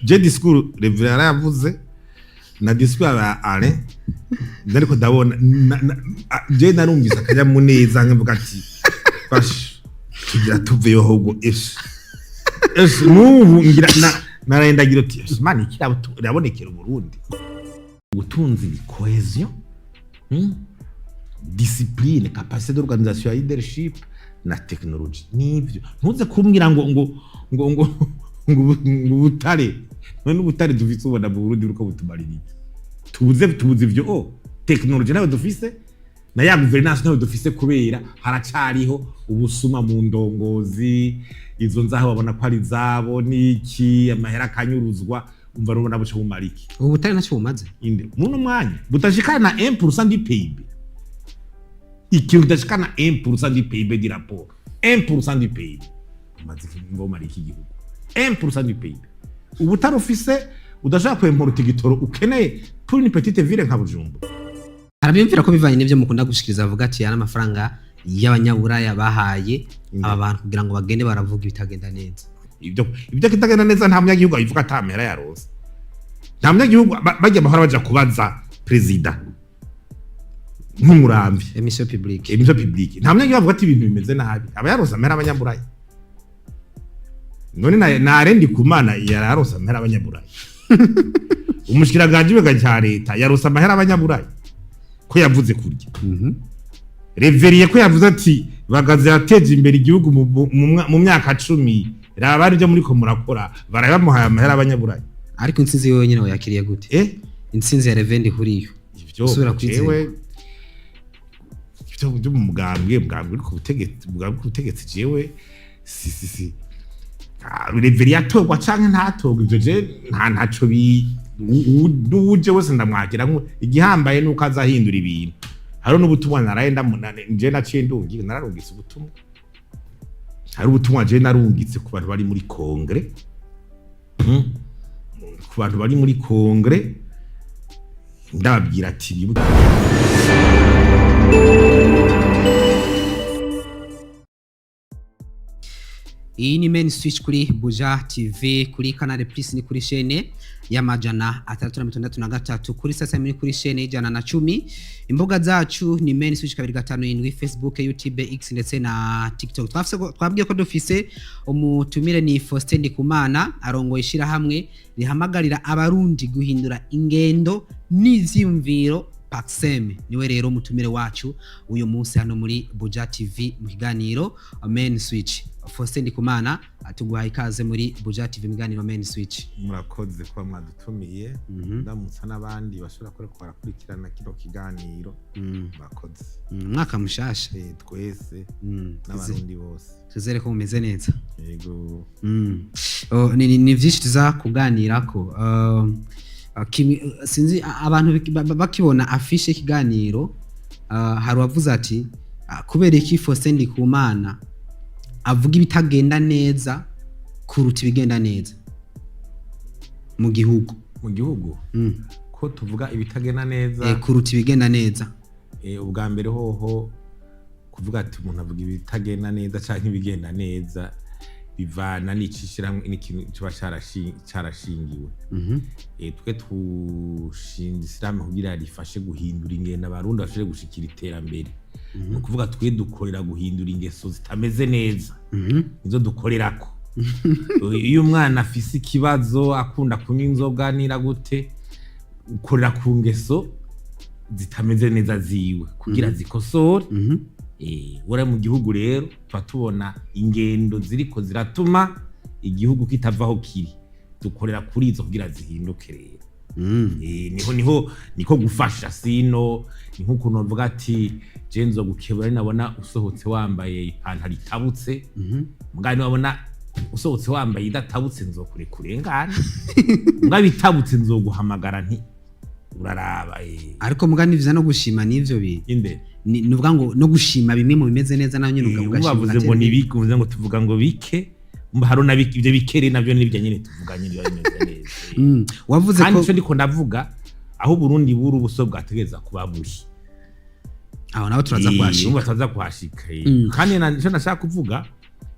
Je discours Révérien yarayavuze na discours ya Alain, ariko ndabona je narumvise akanyamuneza, nkavuga ati: "Bash, tugira tuveyo ahubwo." Eshe eshe, n'ubu ngira narayendagira uti: "Eshe, Imana ikirabo irabonekera Uburundi." Ubutunzi ni cohésion, Discipline, capacité d'organisation ya leadership na technologie. Nivyo, ntuze kumbwira ngo ubutare. None ubutare dufise ubona mu Burundi buriko butumarira iki? Tubuze ivyo. O technologie nayo dufise, na ya gouvernance nayo dufise, kubera haracariho ubusuma mu ndongozi. Izo nzaho babona ko ari zabo niki, amahera akanyuruzwa. Umva, rubona buca bumara iki? Ubu butare ntacyo bumaze. Inde muno mwanya butashikana 1% du PIB, ikintu kidashikana 1% du PIB du rapport, 1% du PIB umaze ngoma iki gihugu, 1% du PIB ubutari ufise, udashaka kwemporta igitoro ukeneye pour une petite ville nka Bujumbura. Harabiyumvira ko bivanye n'ibyo mukunda gushikiriza, avuga ati yana amafaranga y'abanyaburaya bahaye aba bantu kugira ngo bagende baravuga ibitagenda neza. Ibyo kitagenda neza, nta munyagihugu abivuga atamera yarose. Nta munyagihugu bajya bahora baja kubaza perezida nk'umurambi. Émission publique. Émission publique, nta munyagihugu avuga ati ibintu bimeze nabi, aba yarose amahera abanyaburaya. None na Arendi Kumana yararose amahera abanyaburaya, umushikiranganje w'ibiga cya leta yarose amahera abanyaburaya ko yavuze kurya. Révérien ko yavuze ati Bagaza yateje imbere igihugu mu myaka 10, raba bari byo muriko murakora, barabamuhaye amahera abanyaburaya. Ariko intsinzi yowe nyine wayakiriye gute? Eh? Intsinzi ya Revendi Huriyo. Ivyo Usubira kwizera. Jewe ivyo byo mu mugambwe uri ku butegetsi, mugambwe uri ku butegetsi, jewe si Révérien yatorwa canke ntatorwa, ivyo je ntaco bi n'uwuje wese ndamwakira. Igihambaye nuko azahindura ibintu. Hariho n'ubutumwa naraye je naciye ndungi nararungitse ubutumwa. Hari ubutumwa je narungitse ku bantu bari muri congrès, Ku bantu bari muri congrès, ndababwira ati bibuke. Iyi ni Main Switch kuri Buja TV, kuri Canal Plus ni kuri chaîne ya 663, kuri sasa ni kuri chaîne 110. Imbuga zacu ni Main Switch 257, Facebook, YouTube, X ndetse na TikTok. Twabwiye ko dufise umutumire, ni Faustin Ndikumana, arongoye ishirahamwe rihamagarira abarundi guhindura ingendo n'ivyiyumviro, Paxem. Niwe rero umutumire wacu uyu munsi hano muri Buja TV mu kiganiro Main Switch. Faustin Ndikumana, tuguhaye ikaze muri Buja TV mu kiganiro Main Switch. Murakoze kuba mwadutumiye. Ndamutsa n'abandi bashobora kuba bariko barakurikirana kino kiganiro. Murakoze. Umwaka mushasha. Twese n'abarundi bose. Twizere ko mumeze neza. Yego. Oh, ni vyinshi tuza kuganirako. Sinzi abantu bakibona affiche y'ikiganiro, hari uwavuze ati: "Kubera iki Faustin Ndikumana avuga ibitagenda neza kuruta ibigenda neza mu gihugu?" Mu gihugu? Ko tuvuga ibitagenda neza? Kuruta ibigenda neza. Ubwa mbere hoho, kuvuga ati umuntu avuga ibitagenda neza canke ibigenda neza bivana n'icishirahamwe n'ikintu kiba carashingiwe. Twe tushinze ishyirahamwe kugira rifashe guhindura ingendo abarundi bashobore gushikira iterambere. Ni ukuvuga twe dukorera guhindura ingeso zitameze neza, nizo dukorerako. Iyo umwana afise ikibazo, akunda kunywa inzoga, nira gute, ukorera ku ngeso zitameze neza ziwe kugira zikosore. Ura mu gihugu rero tuba tubona ingendo ziriko ziratuma igihugu kitava aho kiri, dukorera kuri izo kugira zihinduke rero. Niho niko gufasha. Sino ni nk'ukuntu bavuga ati je nzogukebura nabona usohotse wambaye ipantaro itabutse, mugabo niwabona usohotse wambaye idatabutse nzokureka urengane, mugabo itabutse nzoguhamagara nti uraraba. Ariko muga ni vyiza no gushima n'ivyo bintu. Inde? Ni uvuga ngo no gushima bimwe mu bimeze neza nayo nyine ugashima. Bavuze ngo ugatera ni imbere. bike, uvuze ngo tuvuga ngo bike. Umva, hari na bike, ivyo bike rero navyo nibyo nyene tuvuga nyene biba bimeze neza. Wavuze Kandi ko ico ndiko ndavuga, aho Burundi buri ubuso bwategereza kuba buri. Aho naho turaza kuhashika. Urumva turaza kuhashika. Kandi nico nashaka kuvuga,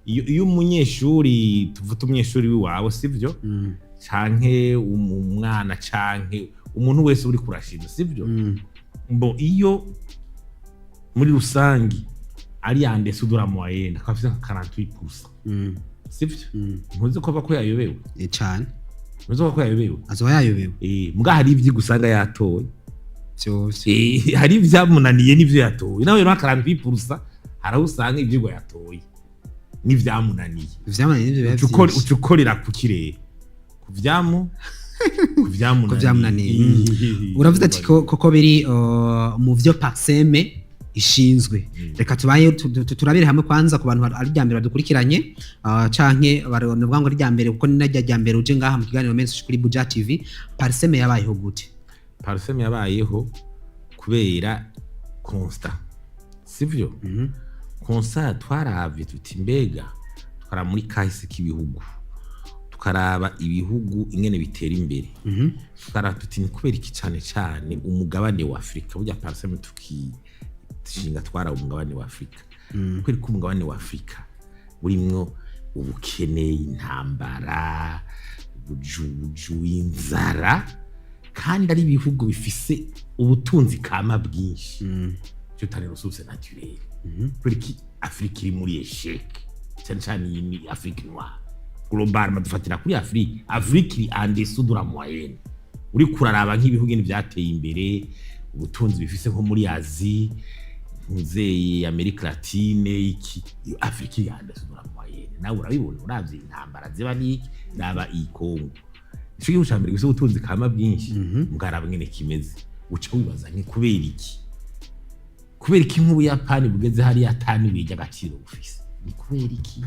iyo umunyeshuri, tuvuta umunyeshuri wiwawe, sivyo? Canke umwana canke umuntu wese uri kurashima, sivyo? Mbo iyo muri rusangi ari en dessous de la moyenne, akaba afise nka 48%, sivyo? Ntuzi ko ava ko yayobewe? Cane. Ntuzi ko yayobewe? Azoba yayobewe. Mbwa hari ivyigwa usanga yatoye. Vyose. Hari ivyamunaniye n'ivyo yatoye. Nawe rero 48%, hari aho usanga ivyigwa yatoye n'ivyamunaniye. Ivyamunaniye nivyo biba vyinshi. Uca ukorera ku kirere ku vyamunaniye. Ku vyamunaniye. Uravuze ati ko koko biri mu vyo PARCEM ishinzwe. Reka tubaye turabire hamwe kwanza ku bantu ari rya mbere badukurikiranye, canke nuvuga ngo ari rya mbere kuko ni narya rya mbere uje ngaha mu kiganiro menshi kuri Buja TV. PARCEM yabayeho gute? PARCEM yabayeho kubera constat, sivyo? Constat twaravye tuti mbega twara muri kahise k'ibihugu, tukaraba ibihugu ingene bitera imbere, tukaraba tuti ni kubera iki cane cane umugabane wa Afurika? Burya PARCEM tukishinga twaraba umugabane wa Afurika, kubera ko umugabane wa Afurika burimwo ubukene, intambara, ubujuju, inzara, kandi ari ibihugu bifise ubutunzi kama bwinshi, cyo tari ressources naturelles. Kubera iki Afurika iri muri échec, cyane cyane iyi ni Afrique noire? Globalement dufatira kuri Afrique, Afrique iri en dessous de la moyenne. Uri kuraraba nk'ibihugu nyene vyateye imbere, ubutunzi bifise nko muri Asie, ntuzeye Amerika Latine, iki, iyo Afrique iri en dessous de la moyenne. Nawe urabibona, uravye intambara ziba n'iki, raba iyi Congo, ico gihugu ca mbere gifise ubutunzi kama bwinshi, mugaraba ngene kimeze, uca wibaza ni kubera iki? Kubera iki nk'Ubuyapani bugeze hariya atani ibuye ry'agaciro bufise? Ni kubera iki?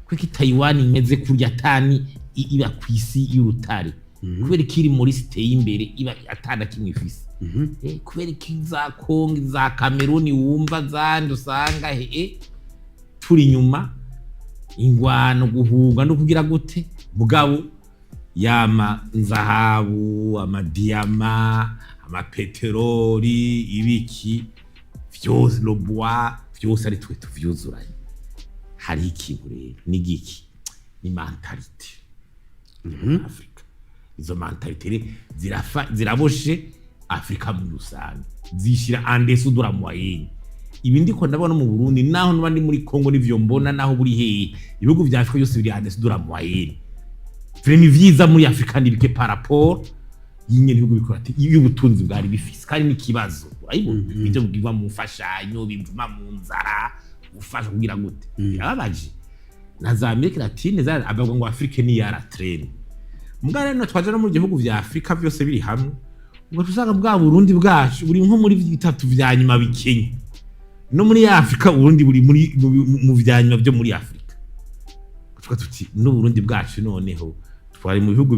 Kubera iki Taiwan imeze kurya atani iba ku isi y'urutare? Kubera iki iri muri siteye imbere iba atana kimwe ifise? Kubera iki za Kongo, za Kameruni, wumva zandi usanga he turi inyuma, ingwano, guhunga no kugira gute, mugabo yama nzahabu, amadiyama, amapeteroli, ibiki vyose, le bois, vyose ari twe tuvyuzuranye? Hariho ikintu rero, ni giki? Ni mentalité Afrika. Izo mentalité rero zirafa, ziraboshe Afrika muri rusange, zishira en dessous de la moyenne. Ibi ndiko ndabona mu Burundi, naho nuba ndi muri Congo, nivyo mbona, naho buri hehe, ibihugu vya Afrika byose biri en dessous de la moyenne. Vraiment ivyiza muri Afrika ni bike par rapport y'ingene ibihugu bikora ati y'ubutunzi bwari bifise. Kandi n'ikibazo urayibona, ibyo biva mu mfashanyo, bivuma mu nzara, gufasha kugira gute, birababaje. Na za Amerika Latine abavuga ngo Afrique ni yara train. Mbwa rero twaje no mu gihugu vya Afrika vyose biri hamwe, ubwo usanga bwa Burundi bwacu buri nko muri bitatu vya nyuma bikenye no muri Afrika. Uburundi buri muri mu vya nyuma vyo muri Afrika. Tuvuga tuti n'Uburundi bwacu noneho twari mu bihugu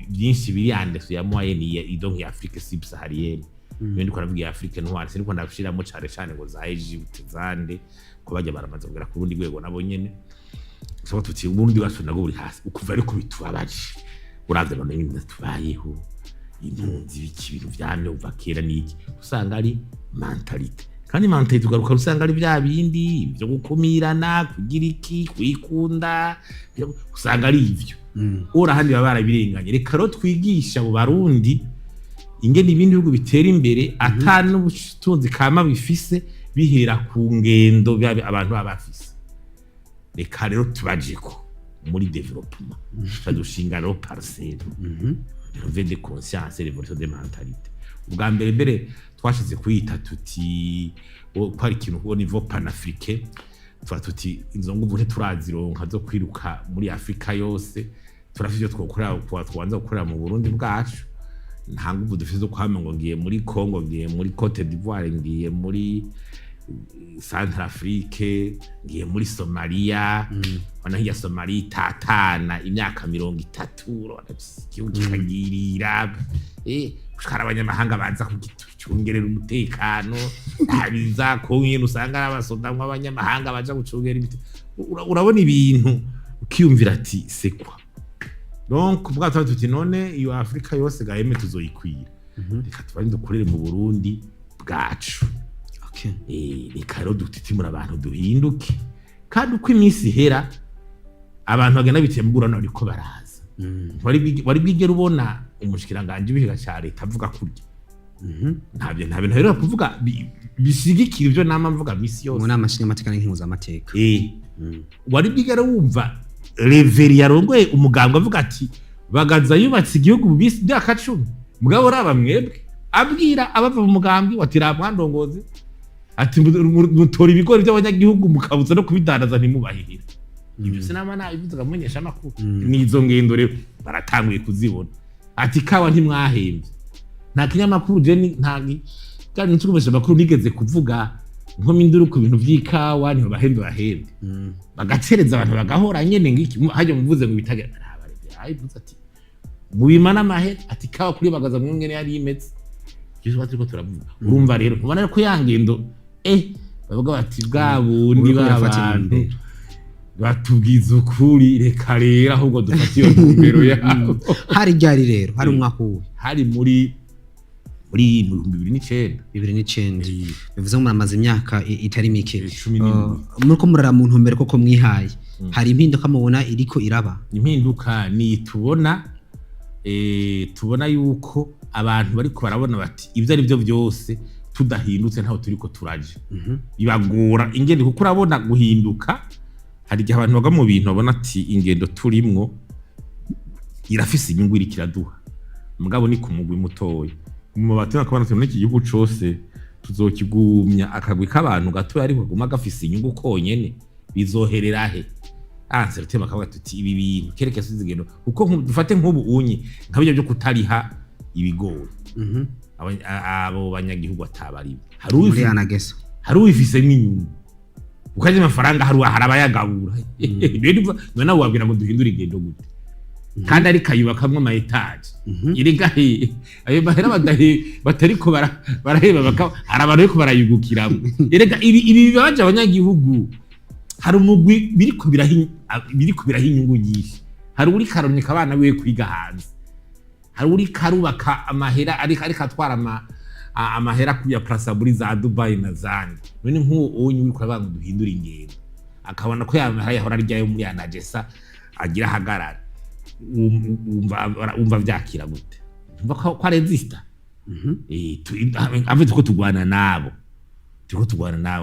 byinshi biri en dessous ya moyenne ya donc ya Afrique subsaharienne. Iyo ndiko ndavuga ya Afrique noire, siniko ndashiramo cane cane ngo za Egypte, zande, ko bajya baramaze kugera ku rundi rwego nabo nyene. Tuvuga tuti Uburundi bwacu nabwo buri hasi. Ukuva ariko bitubabaje, uravye abantu nyine tubayeho, impunzi, ibiki, ibintu vyamye uva kera n'iki, usanga ari mentalité. Kandi mentalité ugaruka usanga ari vya bindi vyo gukumirana, kugira iki, kwikunda, usanga ari ivyo. Ora ahandi baba barabirenganye. Reka rero twigisha abo Barundi ingene ibindi bihugu bitera imbere ata n'ubutunzi kama bifise, bihera ku ngendo abantu baba bafise. Reka rero tubajeko muri développement, dushinga rero PARCEM, réveil de conscience, révolution de mentalité. Ubwa mbere mbere twashize kuyita tuti ko ari ikintu au niveau panafricain. Tuba tuti izo nguvu ntiturazironka zo kwiruka muri Afrika yose, turafite ivyo twokorera, twabanza gukorera mu Burundi bwacu. Nta nguvu dufite zo kwama ngo ngiye muri Congo, ngiye muri Cote d'Ivoire, ngiye muri Centrafrique, ngiye muri Somalia. Ubona hirya Somalia itatana imyaka 30, urabona igihugu kikagirira, gushika abanyamahanga baza kugicungerera umutekano, ntabiza ko nyene usanga ari abasoda nk'abanyamahanga baja gucungera ibiti. Urabona ibintu ukiyumvira ati c'est quoi? Donc ubwa tuba tuti none iyo Afrika yose gaheme tuzoyikwira? Reka tubanze dukorere mu Burundi bwacu. Reka rero dutitimura abantu, duhinduke. Kandi uko iminsi ihera, abantu bagenda bitembura, bariko baraza. Wari bwigere ubona umushikiranganje w'ikiga ca leta avuga kurya? Ntabyo, nta bintu aheruka kuvuga bishigikira ivyo nama mvuga misi yose. Mu nama nshingamateka n'inkenguzamateka. Wari bwigere wumva Révérien yarongoye umugambwe avuga ati Bagaza yubatse igihugu mu bisi myaka 10? Mugabo raba mwebwe, abwira abava mu mugambwe wati ra mwandongozi, ati mutora ibigori by'abanyagihugu mukabuza no kubidandaza, ntimubahirira. Ibyo sinama nabivuze mumenyesha amakuru. Nizo ngendo rero baratanguye kuzibona, ati kawa ntimwahembye. Nta kinyamakuru je nta kandi ntukumesha amakuru nigeze kuvuga nko minduru ku bintu vy'ikawa, niho bahembe bahembe bagacereza abantu bagahora nyene ngiki hajya muvuze ngo bitagera ayivuze ati mubimana amahera, ati kawa kuri Bagaza mwe ngene yari imeze. Ivyo tuba turiko turavuga, urumva rero ubona ko ya ngendo bavuga bati bwa bundi Uriko birafata b'abantu intumbero. batubwiza ukuri, reka rero ahubwo dufate iyo ntumbero yabo. Hari ryari rero? Hari umwaka uwuhe? Hari muri mu 2009. 2009, bivuze ngo muramaze imyaka itari mike. 17. Muriko murara mu ntumbero koko mwihaye, hari impinduka mubona iriko iraba? Impinduka ni tubona, tubona yuko abantu bariko barabona bati ibyo ari byo byose tudahindutse ntaho turiko turaje. Bibagora ingendo, kuko urabona guhinduka hari igihe abantu bagwa mu bintu babona ati ingendo turimwo irafise inyungu iriko iraduha, mugabo ni ku mugwi mutoya. Mu batuma akabona ati muri iki gihugu cose tuzokigumya akagwi k'abantu gatoya ariko kaguma gafise inyungu konyene, bizoherera he? Anse rutema akavuga tuti ibi bintu kereke suzi ingendo, kuko dufate nk'ubu unye nka bijya byo kutariha ibigori, abo banyagihugu atabaribo hari muri ANAGESSA. Hari uwifise n'inyungu ukaje amafaranga, hari abayagabura. Rero none nawe wabwira ngo duhindure ingendo gute kandi ariko ayubakamwo ama étages? Erega he ayo mahera badahe batariko baraheba hari abantu bariko barayugukiramo. Erega ibi bibabaje abanyagihugu. Hari umugwi biriko biraha inyungu nyinshi, hari uri karonyeka abana biwe kwiga hanze, hari uri karubaka amahera, ariko atwara amahera kuya plasa muri za Dubai na zandi. None nk'uwo onye uriko uravuga ngo duhindure ingendo, akabona ko ya mahera yahora aryayo muri ANAGESSA agira ahagarara, wumva vyakira gute? Wumva ko arezista? Ave turiko turwana nabo.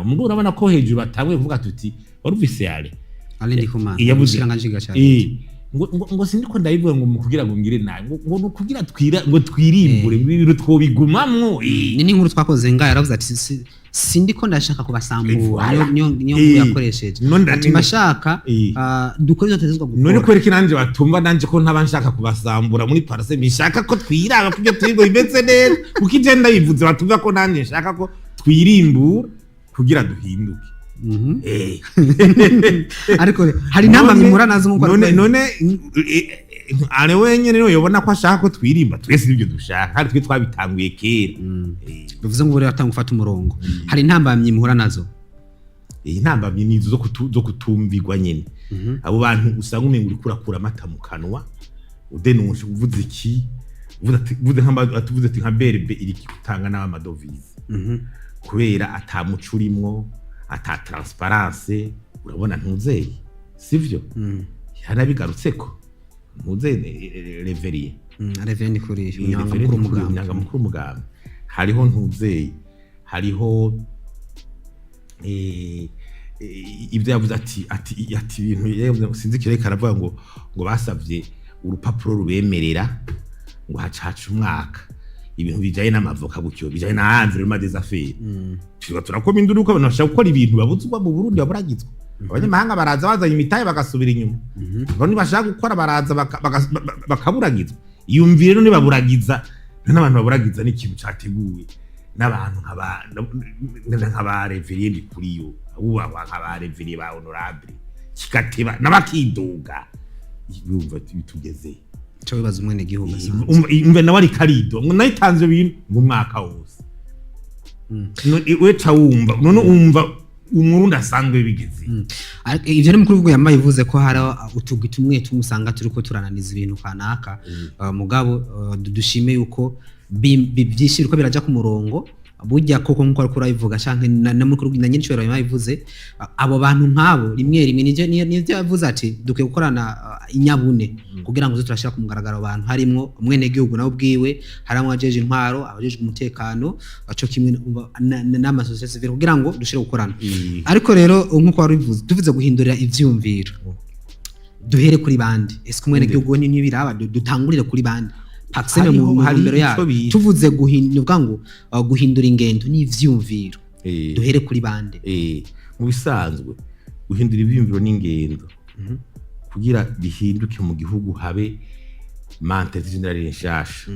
Mugo urabona ko hejuru batanguye kuvuga tuti warumvise yare Alain Ndikumana, Yavuze umushikiranganji w'igihugu ca ngo sindiko ndabivuga ngo kugira ngo ngire nabi, ngo nukugira twira ngo twirimbure ibi bintu twobigumamwo. Ni n'inkuru twakoze nga yaravuze ati sindiko ndashaka kubasambura. Voilà. Niyo nkuru yakoresheje, ati mbashaka dukore ivyo tutegerezwa None gukora. kubera ko nanje batumva nanje ko ntaba nshaka kubasambura muri parase, nshaka ko twiraba ko ibyo turimo bimeze neza, kuko ivyo ndabivuze batumva ko nanje nshaka ko twirimbura kugira duhinduke. Ariko hari intambamyi muhura nazo nkuko None are wenyene niwe yobona ko ashaka ko twirimba? Twese nibyo dushaka kandi twe twabitanguye kera. Bivuze ngo buriya atanga gufata umurongo, hari intambamyi muhura nazo? Iyi ntambamyi ni izo zo kutumvirwa nyene. Abo bantu usanga umenga uriko urakura amata mu kanwa, udenonse, uvuze iki, uvuze ati nka BRB iri gutanga n'ama devises kubera ata muco urimwo, ata transparence. Urabona ntuzeye sivyo? Yarabigarutseko ntuzeye Révérien. Révérien kuri umunyamabanga mukuru w'umugambi. Umunyamabanga mukuru w'umugambi. Hariho ntuzeye, hariho ibyo yavuze ati ibintu yavuze, sinzi ikirere karavuga ngo basavye urupapuro rubemerera ngo hacaca umwaka, ibintu bijanye n'amavoka gutyo, bijanye na environnement des affaires. Tuba turakoma induru ko abantu bashaka gukora ibintu babuzwa mu Burundi, baburagizwa. Abanyamahanga baraza bazanye imitahe bagasubira inyuma. Abantu bashaka gukora baraza bakaburagizwa. Iyumvire none baburagiza n'abantu, baburagiza n'ikintu categuwe n'abantu nk'aba Révérien Ndikuriyo, ubahwa nk'aba Révérien ba honorable, kigateba n'abakiduga. Yumva bitugeze. Ico wibaza umwene gihugu asanzwe. Umva nawe ariko arido ngo nayitanze ibintu ngo umwaka wose. We ca wumva none wumva Umurundi asanzwe bigeze. Ariko ivyo ni mukuru w'igihugu yambaye ivuze ko hari utugwi tumwe tumusanga turiko turananiza ibintu kanaka. Mugabo dushime yuko byinshi biriko biraja ku murongo. Burya koko nkuko ariko urabivuga, canke na mukuru na nyinshi yabivuze, abo bantu nk'abo rimwe rimwe nivyo yavuze ati dukwiye gukorana inyabune kugira ngo tuze turashira ku mugaragaro abantu, harimwo umwenegihugu nawe ubwiwe, harimwo abajeje intwaro, abajejwe umutekano, co kimwe n'amasosiyete civile, kugira ngo dushire gukorana. Ariko rero nkuko wari ubivuze, tuvuze guhindurira ivyumviro, duhere kuri bande? Ese umwenegihugu we ntibiraba? Dutangurire kuri bande? PARCEM mu Hari ntumbero ico yayo, tuvuze guhindura ngo guhindura ingendo n'ivyumviro, duhere kuri bande? Mu bisanzwe guhindura ibyiyumviro n'ingendo kugira bihinduke mu gihugu, habe mentalité générale nshasha,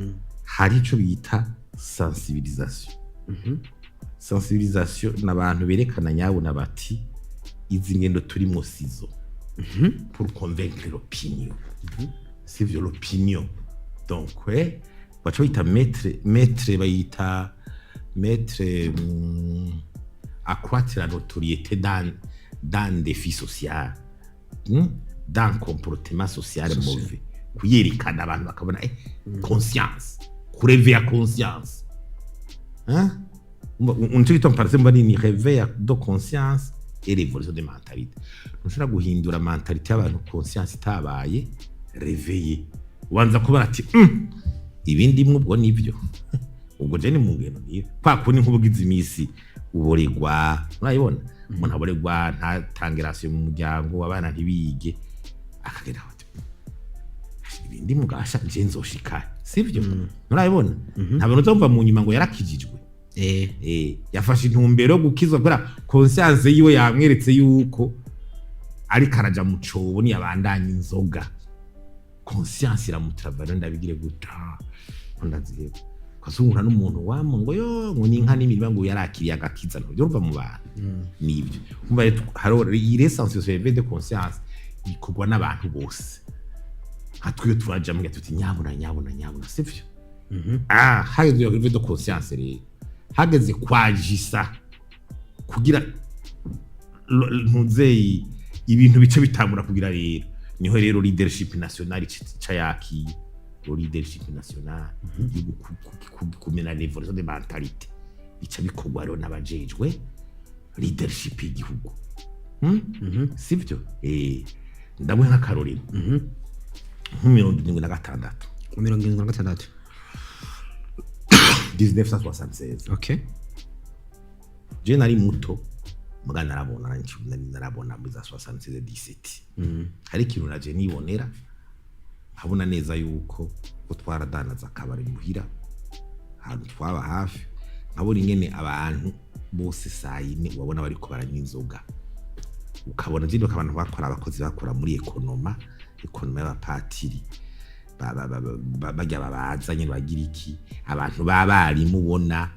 hari ico bita sensibilisation. Sensibilisation ni abantu berekana nyabuna bati izi ngendo turimwo sizo, pour convaincre l'opinion, sivyo? L'opinion donc, baca bayita mettre bayita mettre accroître la notoriété d'un défi social, d'un comportement social mauvais, kuyerekana abantu bakabona, conscience, kuréveiller conscience, hein. Nico gituma par mba ni réveil de conscience et révolution de mentalité. Ntushobora guhindura mentalité y'abantu conscience itabaye réveillée. Ubanza kuba ati ibindi mwe ubwo nibyo, ubwo je ni mu ngendo niyo kwa kundi nk'ubugize imisi uboregwa, urayibona umuntu aboregwa, ntatange ration mu muryango, abana ntibige, akagera aho ati ibindi mugasha nje nzoshika, sivyo? Nturabibona? Nta bantu uzumva mu nyuma ngo yarakijijwe. Yafashe intumbero yo gukizwa kubera conscience yiwe yamweretse yuko ariko araja mu cobo niyabandanya inzoga. Conscience iramutravailler, ndabigire guta ko ndaziheba, ukazungura n'umuntu wamo ngo yo ngo ni inka n'imirima ngo yarakiriye agakiza, ntubyumva mu bantu. Nibyo umva rero, hariho iyi l'essentiel éveil de conscience bikorwa n'abantu bose, nka twiyo turaja muga tuti nyabuna nyabuna nyabuna, sivyo? Ah, hageze iyo éveil de conscience rero, hageze kwajisa kugira ntuzeyi ibintu bice bitangura kugira rero, niho rero leadership national ica yakiye. Ro leadership national igihugu kumena révolution de mentalité bica bikorwa rero n'abajejwe leadership y'igihugu. Sivyo? Ndamuhe nk'akarorero nko 76. Mu 76. 1976. Je nari muto, muga narabona, nari narabona muri za 76, 17, hari ikintu naje nibonera, nkabona neza yuko ko twaradanaza akabari muhira ahantu twaba hafi, nkabona ingene abantu bose saa yine ubabona bariko baranywa inzoga, ukabona je abantu bakora, abakozi bakora muri économat, économat y'abapatiri, barya babaza nyene bagira iki, abantu b'abarimu, ubona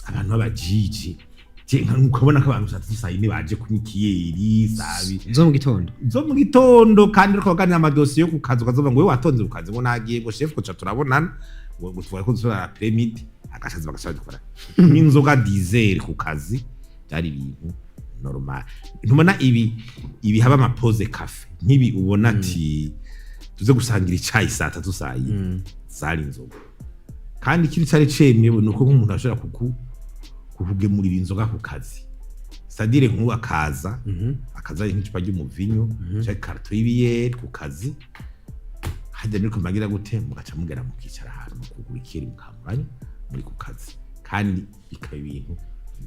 abantu b'abajiji. Je ukabona ko abantu saa tatu, saa yine baje kunywa ikiyeri sabi zo mu gitondo. Zo mu gitondo, kandi uriko baganira amadosiye yo ku kazi, ukazovuga ngo we watonze ku kazi, ngo nagiye, ngo chef ko turabonana, ngo tuvuga ko dusubira après-midi, agashazi bagaca babikora n'inzoga 10 ku kazi, byari ibintu normal. Ntubona ibi haba ama pause café nk'ibi, ubona ati tuze gusangira icayi saa tatu, saa yine, zari inzoga. Kandi ikindi cari cemewe ni uko nk'umuntu ashobora kukugemurira inzoga ku kazi, c'est-à-dire nk'ubu akaza nk'icupa ry'umuvinyu canke carton y'ibiyeri ku kazi, hajya muri kumagira gute, mugaca mugera mukicara ahantu mukugura ikiyeri, mukamuranya muri ku kazi, kandi bikaba ibintu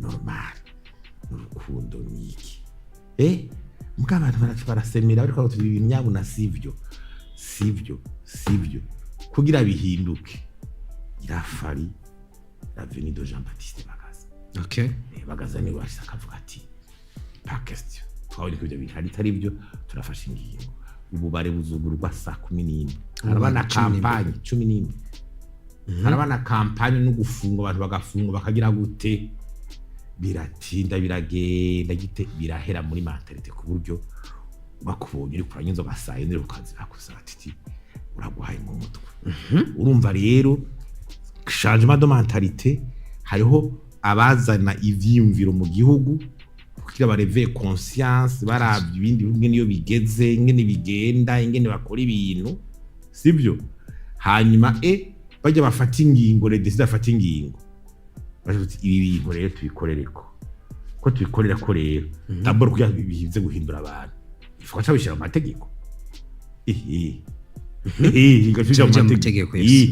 normal n'urukundo niki. Muga abantu baraca barasemera bariko baravuga ibintu nyabuna sivyo, sivyo, sivyo. Kugira bihinduke, il a fallu la venue de Jean Baptiste Bagaza. Bagaza niwe washyize akavuga ati pas question, twabonye ko ibyo bintu ari atari byo, turafashe ingingo, ububare buzugurwa saa 11. Haraba na 11. Campagne 11, haraba na campagne no gufunga abantu, bagafungwa bakagira gute, biratinda biragenda gite, birahera muri mentalité, ku buryo bakubonye uri kuranywa inzoga saa yine uri ku kazi, bakusaba ati uragwaye mu mutwe. Urumva rero changement de mentalité, hariho abazana ivyiyumviro mu gihugu kugira baréveille conscience, baravye ibindi bihugu ingene iyo bigeze, ingene bigenda, ingene bakora ibintu, sivyo? Hanyuma bajya bafata ingingo, les décideurs bafata ingingo. Baje tuti ibi bintu rero tubikorereko, ko tubikorera ko rero d'abord kugira bize guhindura abantu, ifuka cabishira mu mategeko. Ehe ehe, igaca Bija mu mu mategeko. mategeko, yes.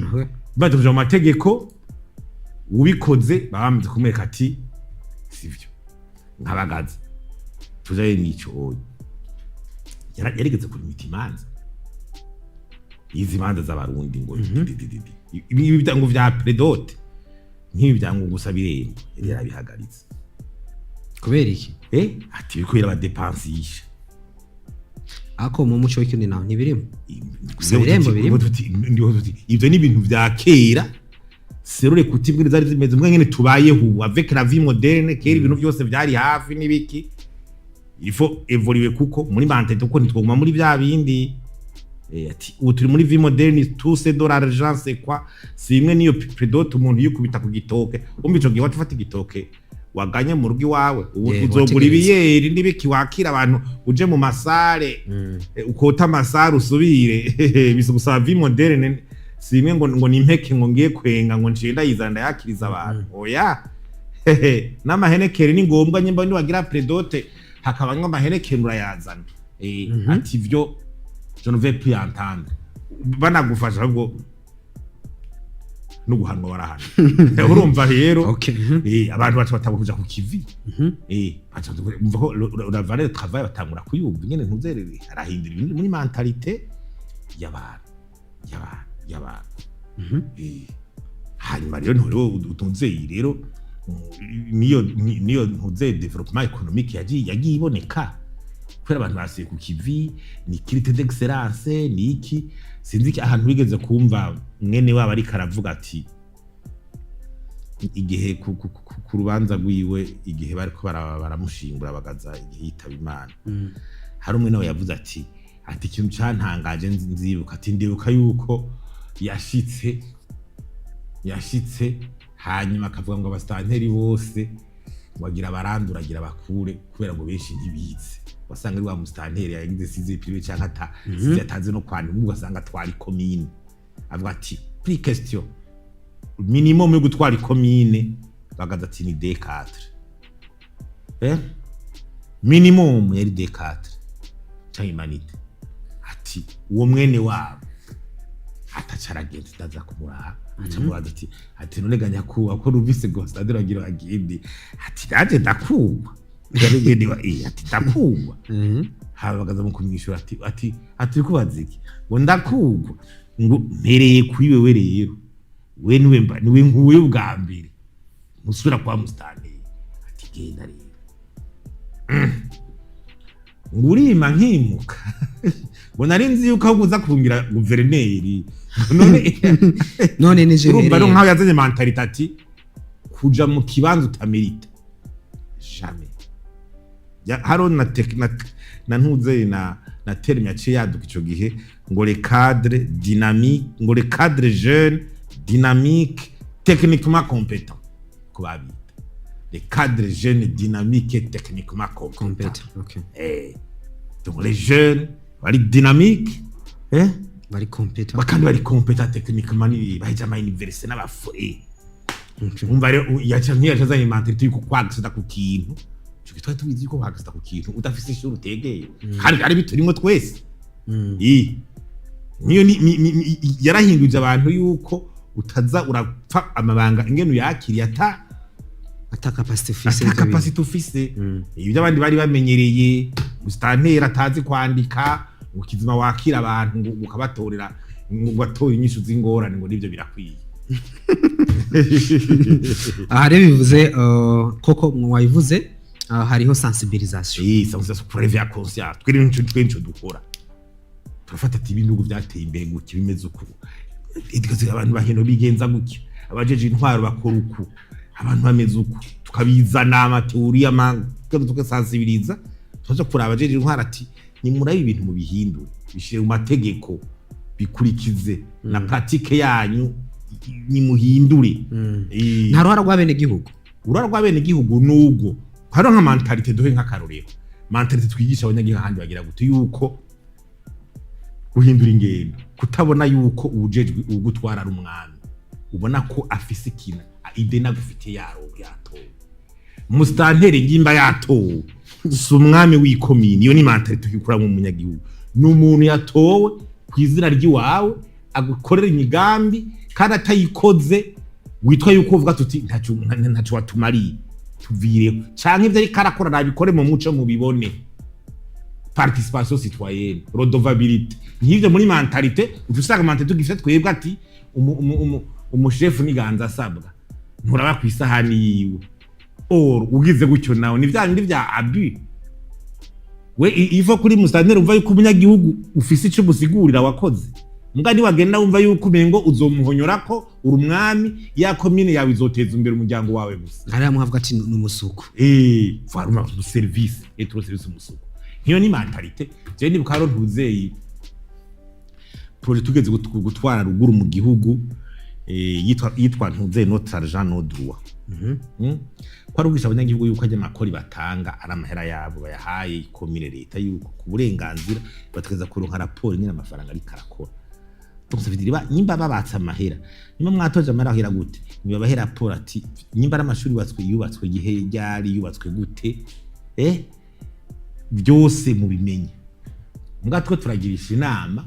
Baje kuja mu mategeko, ubikoze baba bamaze kumwereka ati sivyo. Nkabagaza tujaye n'ico oya, yarigeze kurimita imanza, izi manza z'Abarundi ngo didididi. Ibi ngo vya pré-dot, nk'ibi bya ngo gusaba irembo, yari yarabihagaritse. Kubera iki? Ati biriko birabadepansisha. Ako mu muco w'ikirundi naho ntibirimo Gusaba irembo birimo? Ivyo ni ibintu vya kera, serure kutibwira zari zimeze mwe nyene tubayeho ubu avec la vie moderne. Kera ibintu byose vyari hafi n'ibiki. Il faut évoluer, kuko muri mentalité, kuko ntitwoguma muri vya bindi. Ati ubu turi muri vie moderne, tout c'est de l'argent, c'est quoi, si imwe niyo pré-dot umuntu yikubita ku gitoke. Umva, ico gihe waca ufata igitoke waganye mu rugo iwawe, ubu uzogura wategereza. Ibiyeri n'ibiki, wakira abantu, uje mu masare, ukota amasare, usubire bisaba vie moderne. Si imwe ngo nimpeke, ngo ngiye kwenga, ngo nciye ndayizana ndayakiriza abantu. Oya, n'amahenekeri ni ngombwa, nyimba niwagira pré-dot hakabamwo amahenekeri urayazana. Ati ivyo je ne vais plus entendre. Banagufasha ahubwo no guhanwa barahana. Urumva rero, abantu baca batangura kuja ku kivi. Baca umva ko la valeur de travail batangura kuyumva ingene ntuzerere, arahindura ibintu muri mentalité y'abantu. Hanyuma rero ntureho utunzeyi rero, niyo ntuze développement économique yagiye iboneka kubera abantu basuye ku kivi. Ni critère d'excellence, ni iki, sinzi iki. Ahantu wigeze kumva mwene wabo ariko aravuga ati igihe ku rubanza rwiwe, igihe bariko baramushingura bagaza, igihe yitaba Imana, hari umwe nawe yavuze ati ikintu cantangaje nzibuka, ati ndibuka yuko yashitse hanyuma akavuga ngo abasitanteri bose ngo agira abarandura, agira bakure, kubera ngo benshi ntibize. Wasanga ari wa musitanteri yagize sixième primaire canke ata size, atazi no kwandika, ugasanga atwara ikomine. Avuga ati plus question, minimum yo gutwara ikomine, bagaza ati ni D4, minimum yari D4 canke humanités. Ati uwo mwene wabo ataca aragenda, ndaza kumuraba, aca mubaza ati none ga nyakubahwa, ko numvise ngo stade bagira bagende, ati naje ndakugwa? Mwene wa ati ndakugwa. Habagaza mu kumwishura ati uriko iki, ngo ndakugwa, ngo mpereye kuri wewe rero, we niwe mba niwe nkuye ubwa mbere musubira kwa musitanteri. Ati genda rero. Ngo urima nkimuka, ngo nari nzi yuko ahubwo uza kungira guverineri none. None nije Urumva rero, mpereye. nkaho yazanye mentalité ati kuja mu kibanza utamerita, jamais. Hariho na ntuze na terme yaciye yaduka ico gihe, ngo le cadre dynamique, ngo le cadre jeune dynamique techniquement compétent, ko babita les cadres jeunes dynamiques et techniquement compétents. Compétent, okay. Donc les jeunes bari dynamique, Bari compétent. Bakandi bari compétent techniquement, ni baheje ama université n'abafu. Umva rero, yaca ntiyaca azanye mentalité yuko kwagisida ku kintu, ico twari tubizi yuko kwagisida ku kintu udafise ishuri utegeye kandi ari biturimwo twese. Niyo yarahinduje abantu yuko utaza urapfa amabanga ingene uyakiriye ata Ata capacité ufise. Ata capacité ufise. Ibyo abandi bari bamenyereye, musitanteri atazi kwandika, ngo kizima wakira abantu, ngo ukabatorera, ngo batore inyishu z'ingorane, ngo nibyo birakwiye. Aha rero bivuze, koko mwabivuze, hariho sensibilisation. Ça vous a pour conscience. Twe nico dukora, turafata ati ibihugu byateye imbere gutya, bimeze uku, Education, abantu bahino bigenza gutya, abajeje intwaro bakora uku, abantu bameze uku, tukabizana ama théories, ama tugasensibiliza, tukaja kuraba abajeje intwaro ati nimurabe ibintu mubihindure, bishire mu mategeko, bikurikize na pratique yanyu, nimuhindure. Nta ruhara rw'abenegihugu. Uruhara rw'abenegihugu nubwo hariho nka mentalité, duhe nk'akarorero mentalité twigisha abanyagihugu ahandi bagira gute, yuko guhindura ingendo, kutabona yuko uwujejwe uwugutwara ari umwami, ubona ko afise ikintu Ideni agufitiye yatowe. Musitanteri ngimba yatowe si umwami w'ikomini. Iyo ni mentalité ukikuramwo. Umunyagihugu ni umuntu yatowe ku izina ry'iwawe, agukorera imigambi, kandi atayikoze witwa yuko uvuga tuti ntaco watumariye, tuvireho, canke ivyo ariko arakora nabikore mu muco, mubibone. Participation citoyenne, redevabilité, nk'ivyo muri mentalité uca usanga mentalité tugifite twebwe ati umushefu niganza asabwa, nturaba ku isahani yiwe. Or ugize gutyo nawe ni vya bindi vya abus. We iva kuri musitanteri umva yuko umunyagihugu ufise ico umusigurira wakoze, mbwa niwagenda wumva yuko umengo uzomuhonyorako, uri umwami ya komine yawe, izoteza imbere umuryango wawe gusa. Hariya muhavuga ati ni umusuku. Voilà, service et trop service umusuku. Nkiyo ni mentalité. Je nibuka rero ntuzeyi projet tugeze gutwara ruguru mu gihugu, yitwa ntuzeyi "Notre argent, nos droits". Ko ari ubwisha abanyagihugu yuko ajya amakori batanga ari amahera yabo bayahaye ikomine, leta, yuko ku burenganzira bategeza kuronka raporo nyine amafaranga ariko arakora. Donc ça veut dire nyimba babatse amahera, nyimba mwatoje amahera ahera gute, nibabahe raporo ati nyimba ari amashuri yubatswe igihe ryari, yubatswe gute, byose mubimenye. Mbwa twe turagirisha inama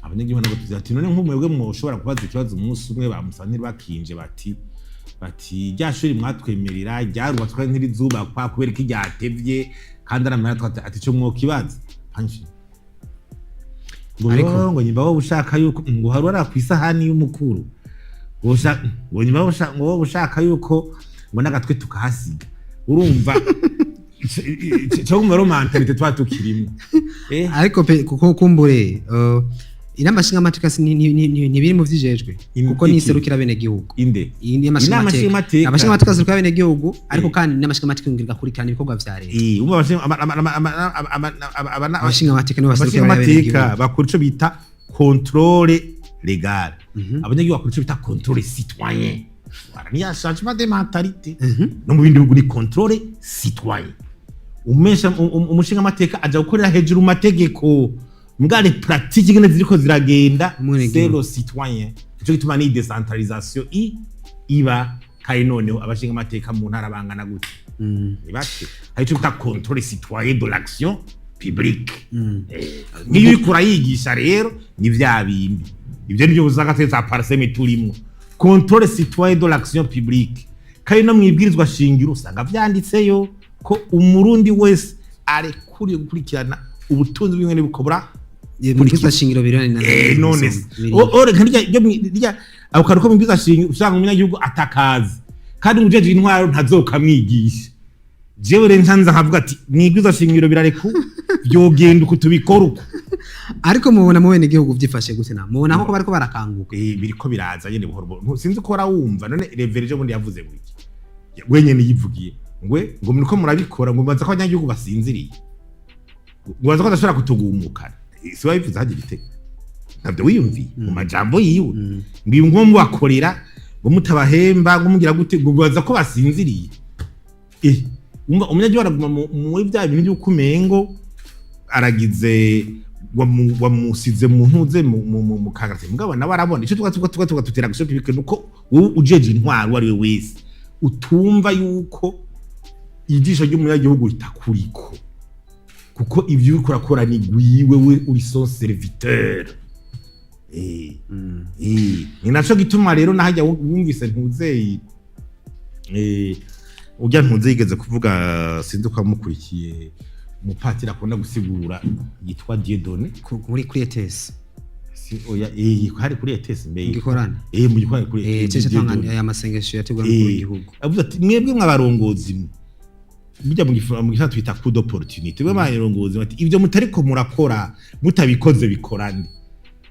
abanyagihugu nabo tuzi ati none nk'umwebwe mwoshobora kubaza ikibazo umunsi umwe bamusanire bakinje bati rya shuri mwatwemerera ryarubatswe ntirizubakwa kubera ko ryatevye kandi ari amahera twate, ati ico mwokibaza Panshi. Ngo ngo nyimba wowe ushaka yuko ngo harura ku isahani y'umukuru, ngo nyimba wowe ngo wowe ushaka yuko ngo n'agatwe tukahasiga. Urumva cyo kumva rero mentalité twa tukirimo. Ariko pe kuko kumbure inama nshingamateka ntibiri mu vyijejwe kuko iki? Niserukira bene gihugu. Inde? Iyi ni Inama nshingamateka. Abashingamateka serukira bene gihugu, ariko kandi inama nshingamateka yongera igakurikirana ibikorwa vya leta. Umva Abashingamateka nibo baserukira bene abashingamateka gihugu. Bakora ico bita contrôle légal, abanyagihugu bakora ico bita contrôle citoyen. Voilà, ni ya changement de mentalité. No mu bindi bihugu ni contrôle citoyen. Umushingamateka aja gukorera hejuru mu mategeko, mbwa les pratiques ingene ziriko ziragenda, Umwenegihugu. c'est le citoyen. Nico gituma ni décentralisation iba kandi noneho abashingamateka mu ntara bangana gute? Ni bake. Hari ico bita contrôle citoyen de l'action publique. Niyo uriko urayigisha rero ni vya bindi, ivyo nivyo usanga twe za PARCEM turimwo, contrôle citoyen de l'action publique. Kandi no mwibwirizwa shingiro usanga vyanditseyo ko Umurundi wese arekuriye gukurikirana ubutunzi bw'ingene bukobura. Mu bwirizwa shingiro birani na None se ore nka rya ako kantu ko mu bwirizwa shingiro usanga umunyagihugu atakazi kandi umujeje intwaro ntazokamwigisha. Jewe rero nsanze nkavuga ati mwibwirizwa shingiro birareku vyogenda uku, tubikora uku. Ariko mubona mu bene gihugu vyifashe gute? Na mubona ko bariko barakanguka? Biriko biraza nyene buhoro buhoro. Sinzi ko wumva none Reverend ejo bundi yavuze ngo iki wenyene yivugiye ngwe ngo muriko murabikora, ngo mbaza ko abanyagihugu basinziriye, ngo baza ko badashobora kutugumukana. Si wabivuze hagira igitego ntabyo wiyumviye mu majambo yiwe, ngo ibi ngo mubakorera, ngo mutabahemba, ngo mugira gute, ngo baza ko basinziriye. Umva umunyagihugu araguma muri bya bintu by'uko umengo aragize wamusize mu ntuze mu kagati, mugabo nawe arabona ico tuba tutera gushoka ibike nuko wowe ujeje intwaro uwo ari we wese utumva yuko ijisho ry'umunyagihugu ritakuriko, kuko ivyo uriko urakora ni gwiwe, we uri son serviteur. Ni naco gituma rero nahajya wumvise ntuzeyi urya ntuze yigeze kuvuga, sinzi ko amukurikiye, umupatiri akunda gusigura yitwa Dieudonné. Kuri ETS. Si oya, hari kuri ETS mbe? Gikorane. Mu gikorane kuri cece Dieudonné. Tanganya aya masengesho yateguwe n'umukuru w'igihugu. Avuze ati mwebwe mwabarongozi mwe bijya mu gifaransa twita coup d'opportunité, mwe barongozi, bati ibyo mutariko murakora mutabikoze bikorane,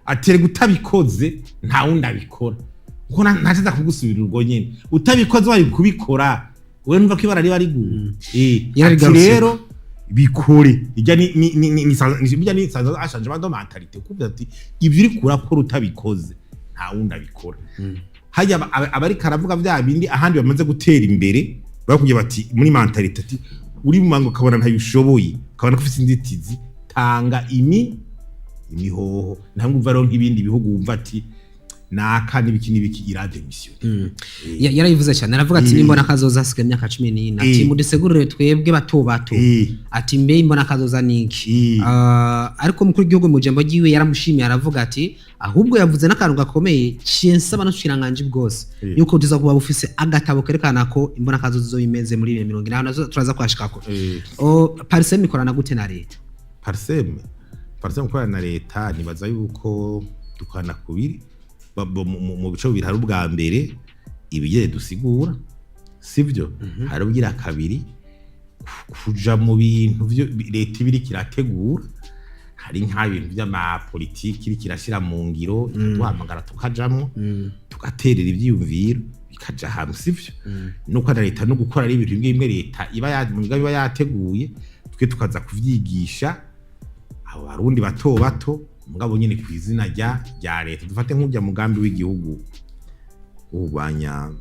aterega utabikoze nta wundi abikora, kuko ntacaza kugusubira urwo nyene utabikoze wari kubikora wewe, numva ko ibara riba riguye. Ati Yararigarutse. rero bikore ijya ni bijya ni changement de mentalité, kuvuga ati ibyo uriko urakora utabikoze nta wundi abikora. Hajya abariko aravuga vya bindi ahandi bamaze gutera imbere bakubwira bati muri mentalité ati uri mu mango ukabona ntayushoboye, ukabona ko ufise inzitizi, tanga imihoho. Ntabwo umva rero nk'ibindi bihugu wumva ati Naka n'ibiki n'ibiki, ira démissionné. Yarabivuze cyane, aravuga ati nimbona kazoza hasigaye imyaka 14, ati mudusegurire twebwe bato bato, ati mbe imbona kazoza niki? Ah, ariko umukuru w'igihugu mu jambo ryiwe yaramushimiye, aravuga ati ahubwo yavuze n'akantu gakomeye ciye nsaba n'ubushikiranganji bwose yuko tuza kuba bufise agatabo kerekana ko imbona kazoza izoba imeze muri 2040. Nazo turaza kuhashikako. O PARCEM ikorana gute na leta? PARCEM gukorana na leta, nibaza yuko dukorana kubiri mu bice bibiri. Hari ubwa mbere ibigere dusigura, sivyo? Hari ubwira kabiri kuja mu bintu vyo leta iba iriko irategura. Hari nk'ibintu vy'amapolitiki iriko irashira mu ngiro, ikaduhamagara tukajamwo, tugaterera ivyiyumviro, bikaja hamwe, sivyo? Nuko na leta no gukora ari ibintu bimwe bimwe leta iba mu migambi iba yateguye, twe tukaza kuvyigisha abo Barundi bato bato, mugabo nyene ku izina rya leta. Dufate nk'urya mugambi w'igihugu wo kurwanya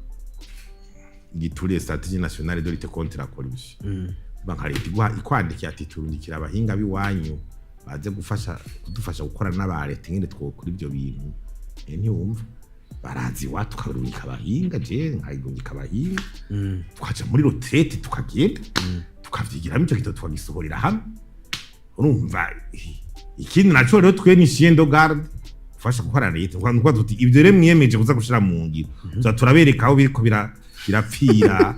igiturire, Stratégie nationale de lutte contre la corruption. Banka leta iguha ikwandikiye ati turungikira abahinga b'iwanyu baze gufasha kudufasha gukora n'aba leta ingene twokora ivyo bintu. Ntiwumva barazi iwacu, tukarungika abahinga, je nkayirungika abahinga, tukaja muri retraite, tukagenda tukavyigiramo ico gitabo, tukagisohorera hamwe. Urumva, ikindi naco rero twe ni chien de garde gufasha gukora leta, nukuvuga tuti ibyo rero mwiyemeje kuza gushira mu ngiro, tuza turabereka aho biriko birapfira.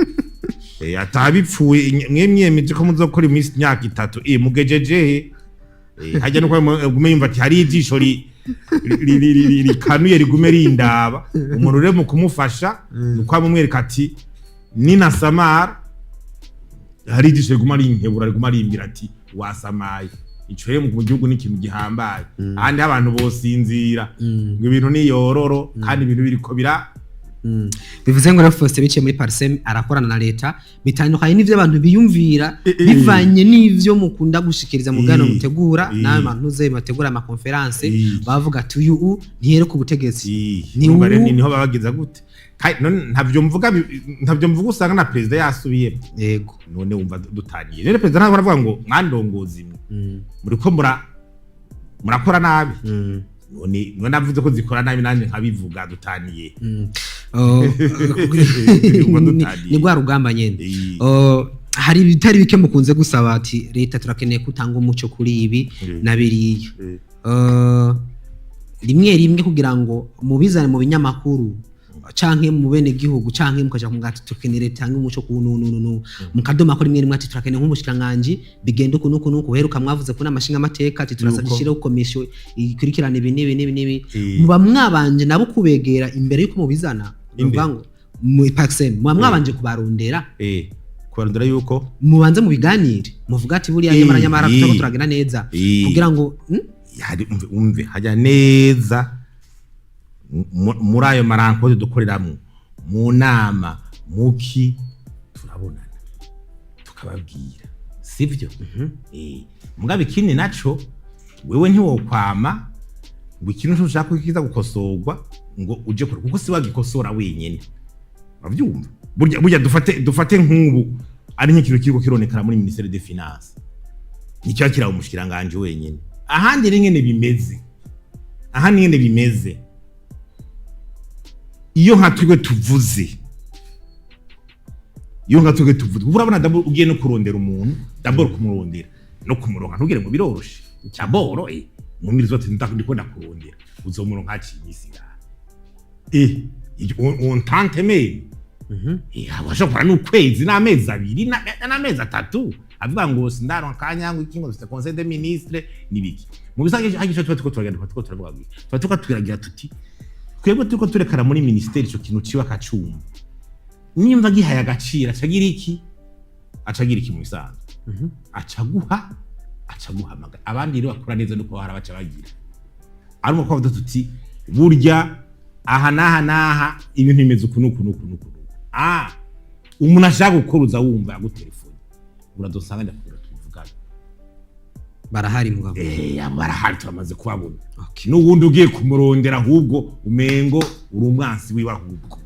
Atabipfuye, mwe mwiyemeje ko muzokora iminsi imyaka 3, mugejeje he? Hajya nuko gume yumva ati hari ijisho rikanuye rigume rindaba. Umuntu rero mu kumufasha nuko amumwereka ati nina samara hari ijisho riguma rinkebura, riguma rimbwira ati wasamaye. Ico rero mu gihugu ni ikintu gihambaye. Ahandi abantu bosinzira ngo ibintu ni yororo, kandi ibintu biriko bira Bivuze ngo rero Faustin biciye muri PARCEM arakorana na leta, bitandukanye n'ivyo abantu biyumvira, bivanye n'ivyo mukunda gushikiriza mu bwano mutegura n'abantu ze bategura ama conférences, bavuga ati uyu ntiyereka ubutegetsi. Ni Urumva rero niho babageza gute? Kandi none ntavyo mvuga ntavyo mvuga, usanga na perezida yasubiyemo. None wumva dutaniye rero? Perezida ntabwo aravuga ngo mwandongozi mwe muriko murakora nabi. None navuze ko zikora nabi, nanjye nkabivuga, dutaniye? Oh, Wumva dutaniye? Ni rwa rugamba nyene. Oh, hari ibitari bike mukunze gusaba ati leta turakeneye ko utanga umuco kuri ibi na biriya. Rimwe rimwe kugira ngo mubizane mu binyamakuru canke mu bene gihugu, canke mukaja kumubwira ati turakeneye leta itange umuco ku nu nu nu nu, mukadoma ko rimwe rimwe ati turakeneye nk'umushikiranganji bigenda uku nuku nuku. Uheruka mwavuze ko n'amashinga amateka ati turasabye ishireho komisiyo ikurikirana ibi n'ibi n'ibi n'ibi. Muba mwabanje nabo kubegera imbere yuko mubizana? Inde? Nukuvuga ngo mu PARCEM muba mwabanje kubarondera? Kubarondera yuko Mubanze mubiganire, muvuga ati buriya nyamara nyamara turiko turagenda neza kugira ngo Hari umve, umve hajya neza muri ayo ma rencontres dukoreramwo mu nama muki turabonana tukababwira, sivyo? Mugabo ikindi naco, wewe ntiwokwama ngo ikintu ushaka ko kiza gukosorwa ngo uje kure, kuko si wagikosora wenyene, uravyumva? Burya dufate nk'ubu ari nk'ikintu kiriko kironekana muri ministère des finances, nicyo kiraba umushikiranganje wenyene. Ahandi rero ingene bimeze, ahandi ingene bimeze, iyo nka twebwe tuvuze, kuko urabona d'abord ugiye no kurondera umuntu, d'abord kumurondera no kumuronka ntugire ngo biroroshe. D'abord mumirizo ati ndiko ndakurondera, uzomuronka haciye iminsi ingahe? On tente même abashobora n'ukwezi n'amezi 2 n'amezi 3, avuga ngo sindaronka akanya, ngo iki, ngo dufite conseil des ministres n'ibiki. Mu bisanzwe hari ico tuba turiko turagenda, tuba turiko turavuga ngo tuba turiko turagira tuti twebwe turiko turekana muri ministeri ico kintu ciwe akacumva, nimba gihaye agaciro acagira iki, acagira iki mu bisanzwe, acaguha acaguhamagara. Abandi rero bakora neza nuko bahora baca bagira ari uko bavuga tuti burya aha n'aha n'aha ibintu bimeze uku n'uku n'uku n'uku n'uku. Umuntu ashaka gukora uza wumva yagutelefone, uradusanga ndakubwira tubivugane. Barahari mugabo? Abo barahari, turamaze kubabona. Okay. N'ubundi ugiye kumurondera ahubwo umengo uri umwansi wiwe. Ahubwo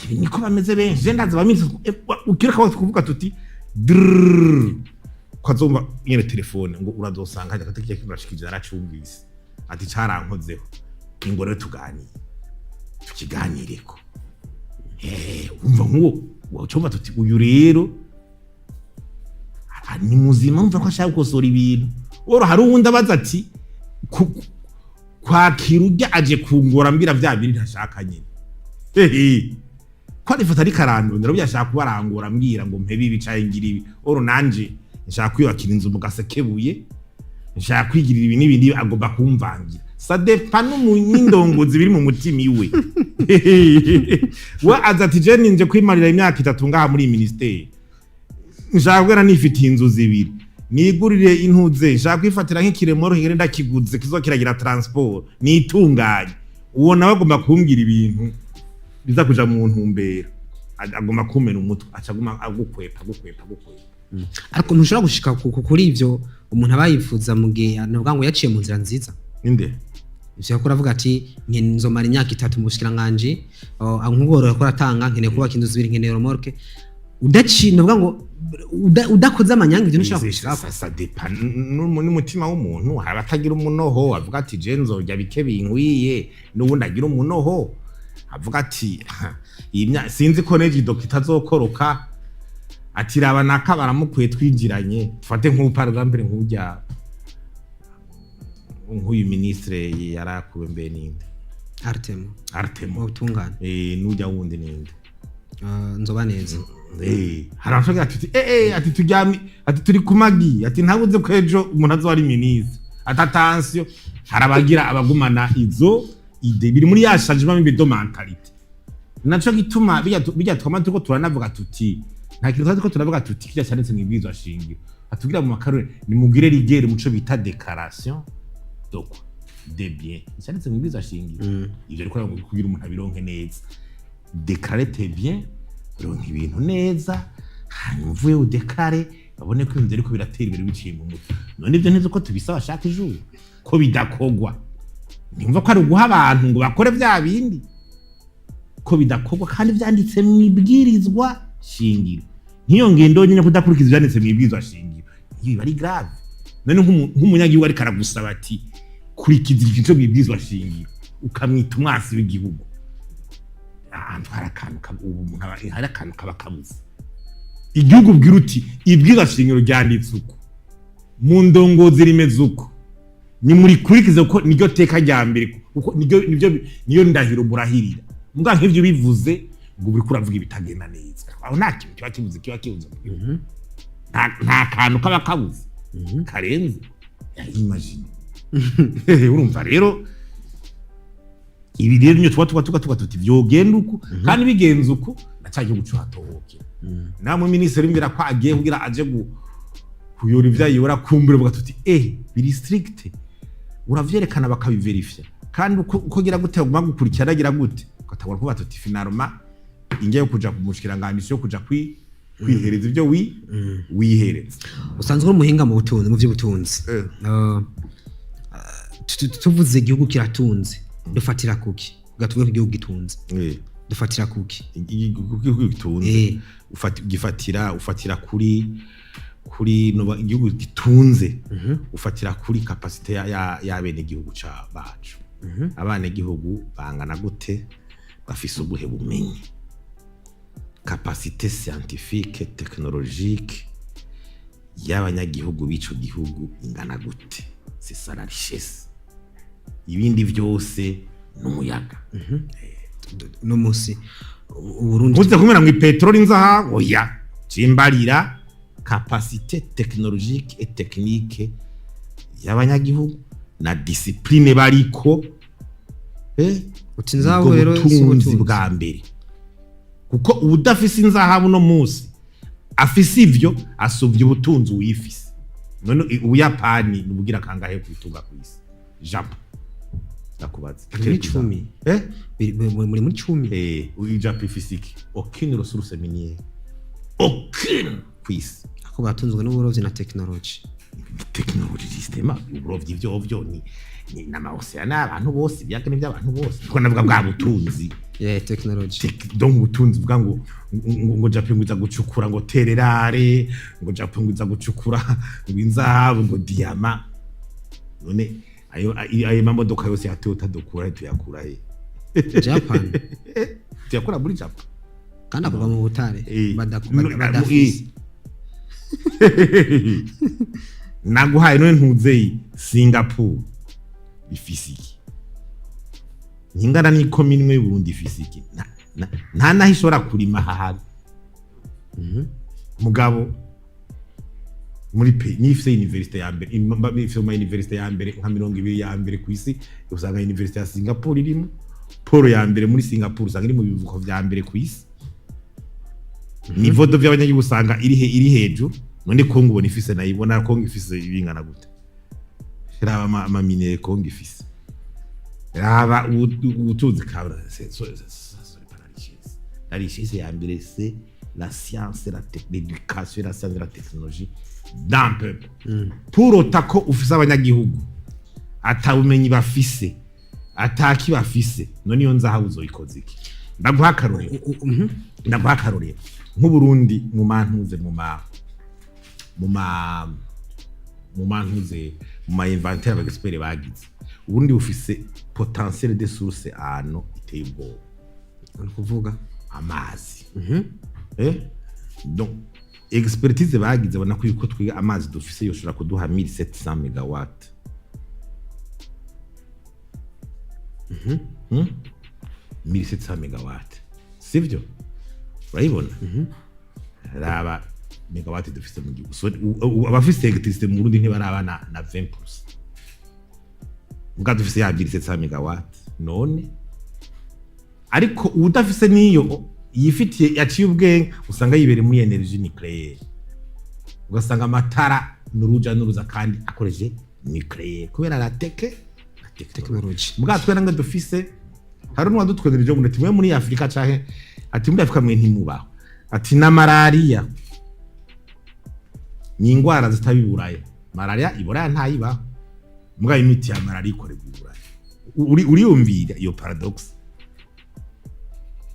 ibi niko bameze benshi. Je ndazi abaminsi ukireka bose kuvuga tuti drrrr, ukazumva nyene telefone ngo uradosanga hajya katikije kintu urashikije, yaracumvise ati carankozeho, ingo rero tuganire. Tukiganireko. Umva, nk'uwo wacumva tuti uyu rero ni muzima, umva ko ashaka gukosora ibintu. Oro hari uwundi abaza ati kwakira urya aje kungora mbwira vya bindi ntashaka nyine. Ehe, ko arifata ariko arandondera, burya ashaka kubarangura mbwira ngo mpebe ibi canke ngira ibi. Oro nanje nshaka kwiyubakira inzu mu Gasekebuye, nshaka kwigirira ibi n'ibi n'ibi, agomba kumvangira. Ça dépend n'indongozi biri mu mutima iwe. We aza ati je ninje kwimarira imyaka 3 ngaha muri iyi ministeri, nshaka kubera nifitiye inzu zibiri, nigurire intuze, nshaka kwifatira nk'ikiremoro kigende ndakiguze kizo kiragira transport nitunganye. Uwo nawe agomba kumbwira ibintu biza kuja mu ntumbero, agomba kumena umutwe, aca aguma agukwepa, agukwepa, agukwepa. Ariko ntushobora gushika kuri ivyo umuntu aba yifuza mu gihe navuga ngo yaciye mu nzira nziza. Ninde? Ivyo yakora avuga ati nzomara imyaka 3 mu bushikiranganji, nk'ubworohe ko aratanga, nkeneye kubaka inzu zibiri, nkeneye remorque, udaciye navuga ngo udakoze amanyanga, ivyo ntushobora kubishikako. Ça dépend n'umutima w'umuntu. Hari abatagira umunoho, avuga ati je nzorya bike binkwiye, n'ubundi agira umunoho avuga ati iyi sinzi ko nejo idoka itazokoroka, ati raba naka baramukwiye twinjiranye. Dufate nk'ubu par exemple nk'urya nk'uyu ministre yarakuwe mbe ninde? Artemo. Artemo. Ubutungane. N'urya wundi ninde? Nzoba neza. Hari abashaka ati ati turyami, ati turi kumagi, ati ntabuze ko ejo umuntu azoba ari ministre, ati attention. Hari abagira abagumana izo idées, biri muri ya changement de mentalité. Naco gituma bijya twama turiko turanavuga tuti nta kintu turiko turavuga tuti kirya cyanditse mu ibwirizwa shingiro atubwira mu makarore nimugire rigueur muco bita déclaration de quoi de bien cyanditse mu ibwirizwa shingiro. Ivyo riko kugira umuntu abironke neza, déclarer tes biens, uronka ibintu neza, hanyuma uvuye u déclare, babone ko ibintu biriko biratera imbere biciye mu mutwe. None ibyo ntizi ko tubisaba chaque jour, ko bidakogwa? Nimva ko ari uguha abantu ngo bakore vya bindi, ko bidakogwa kandi vyanditse mu ibwirizwa shingiro? Nk'iyo ngendo nyine kudakurikiza ivyanditse mu ibwirizwa shingiro, iyo biba ari grave. None nk'umunyagihugu ariko aragusaba ati kurikiza ikintu cyo mu ibwirizwa shingiro, ukamwita umwasi w'igihugu, ahantu hari akantu ubu umuntu hari akantu kaba kabuze. Igihugu ubwira uti ibwirizwa shingiro ryanditse uko, mu ndongozi rimeze uko, nimurikurikize kuko niryo teka rya mbere, kuko niryo niryo niyo ndahiro murahirira. Mbwa nk'ivyo bivuze ngo uriko uravuga ibitagenda neza, aho nta kintu kiba kibuze mu gihugu. Nta kantu kaba kabuze karenze ya imagine. Urumva rero, ibi rero niyo tuba tuti vyogenda uku, kandi bigenze uku na ca gihugu cohatohokera. Namwe minisitiri mbwira ko agiye kugira aje kuyora ivyo ayora, kumbure buga tuti biri strict, uravyerekana bakabiverifya, kandi uko gira gute baguma gukurikirana, gira gute ugatangura kuba tuti finalement inge yo kuja kumushikiranganje yo kuja kwihereza ivyo wihereza. Usanzwe uri umuhinga mu butunzi, mu by'ubutunzi. Tuvuze igihugu kiratunze, dufatira kuki? Tuvuge ko igihugu gitunze, dufatira kuki? Igihugu gitunze, gifatira ufatira kuri igihugu gitunze ufatira kuri capacité y'abenegihugu ca bacu. Abanegihugu bangana gute? Bafise ubuhe bumenyi? Capacité scientifique, technologique y'abanyagihugu b'ico gihugu ingana gute? C'est ça la richesse, ibindi vyose n'umuyaga. No munsi Uburundi Ntuze kumena ngo ipetroli nzaha, oya, cimbarira capacité technologique et technique y'abanyagihugu na discipline bariko. Uti inzahabu Ubwo rero si butunzi ubutunzi. bwa mbere, kuko udafise inzahabu no munsi afise ivyo asuvye ubutunzi uwifise. None Ubuyapani nubugira kangahe kwitunga kw'isi? Japon, ndakubaza. Biri muri 10. Muri 10. Japon ifise iki? Aucune ressource minière, aucune kw'isi. Ako batunzwe n'uburovyi na technology. Technology system, uburovyi ivyo ni n'ama océans y'abantu bose, ibiyaga ni by'abantu bose. Kuko navuga bwa butunzi. Yeah, technology. Donc ubutunzi bwa ngo Japon ngo iza gucukura ngo terres rares, ngo Japon ngo iza gucukura ngo inzahabu, ngo diamant. None ayo mamodoka yose ya Toyota dukura tuyakura he? Japan. Tuyakura muri Japan. Kandi akorwa mu butare No, badafise. Naguhaye none ntuzeyi Singapore ifise iki? Ntingana n'ikomine imwe y'Uburundi ifise iki? Nta naho ishobora kurima hahari. Mugabo muri pe nifise université ya mbere, ifise ma université ya mbere nka 20 ya mbere ku isi, usanga université ya Singapore irimo port ya mbere muri Singapore, usanga iri mu bivuko vya mbere ku isi. Niveau de vie y'abanyagihugu usanga iri hejuru. None Kongo ubona ifise, nayibona Kongo ifise ibingana gute? Raba ama minerais Kongo ifise, raba ubutunzi kabura. C'est pas la richesse. La richesse ya mbere, c'est la science, l'éducation, la science et la technologie d'un peuple. Pour autant ko ufise abanyagihugu ata bumenyi bafise, ataki bafise, none iyo nzahabu uzoyikoza iki? Ndaguha akarorero. Ndaguha akarorero nk'Uburundi mu mantuze mu mantuze mu ma inventaire aba experts bagize. Uburundi bufise potentiel de source ahantu iteye ubwoba. Ni ukuvuga? Amazi. Donc expertise bagize bona ko yuko twiga amazi dufise yoshobora kuduha 1700 megawatt. 1700 megawatt, sivyo? Urayibona, raba megawatt dufise mu gihugu. So, abafise électricité mu Burundi ntibaraba na 20%, mbwa dufise ya 1700 megawatt. None ariko uwudafise niyo yifitiye yaciye ubwenge, usanga yibereye muri énergie nucléaire, ugasanga amatara n'uruja n'uruza kandi akoresheje nucléaire kubera la technologie. Technology. Mbwa twe nange dufise, hari n'uwadutwengereje ngo ati mwe muri Afrika, canke ati muri Afrika mwe ntimubaho, ati na malaria ni ingwara zitaba iburaya. Malaria iburaya ntayibaho, mbwa imiti ya malaria ikorerwa iburaya. Uriyumvira iyo paradoxe?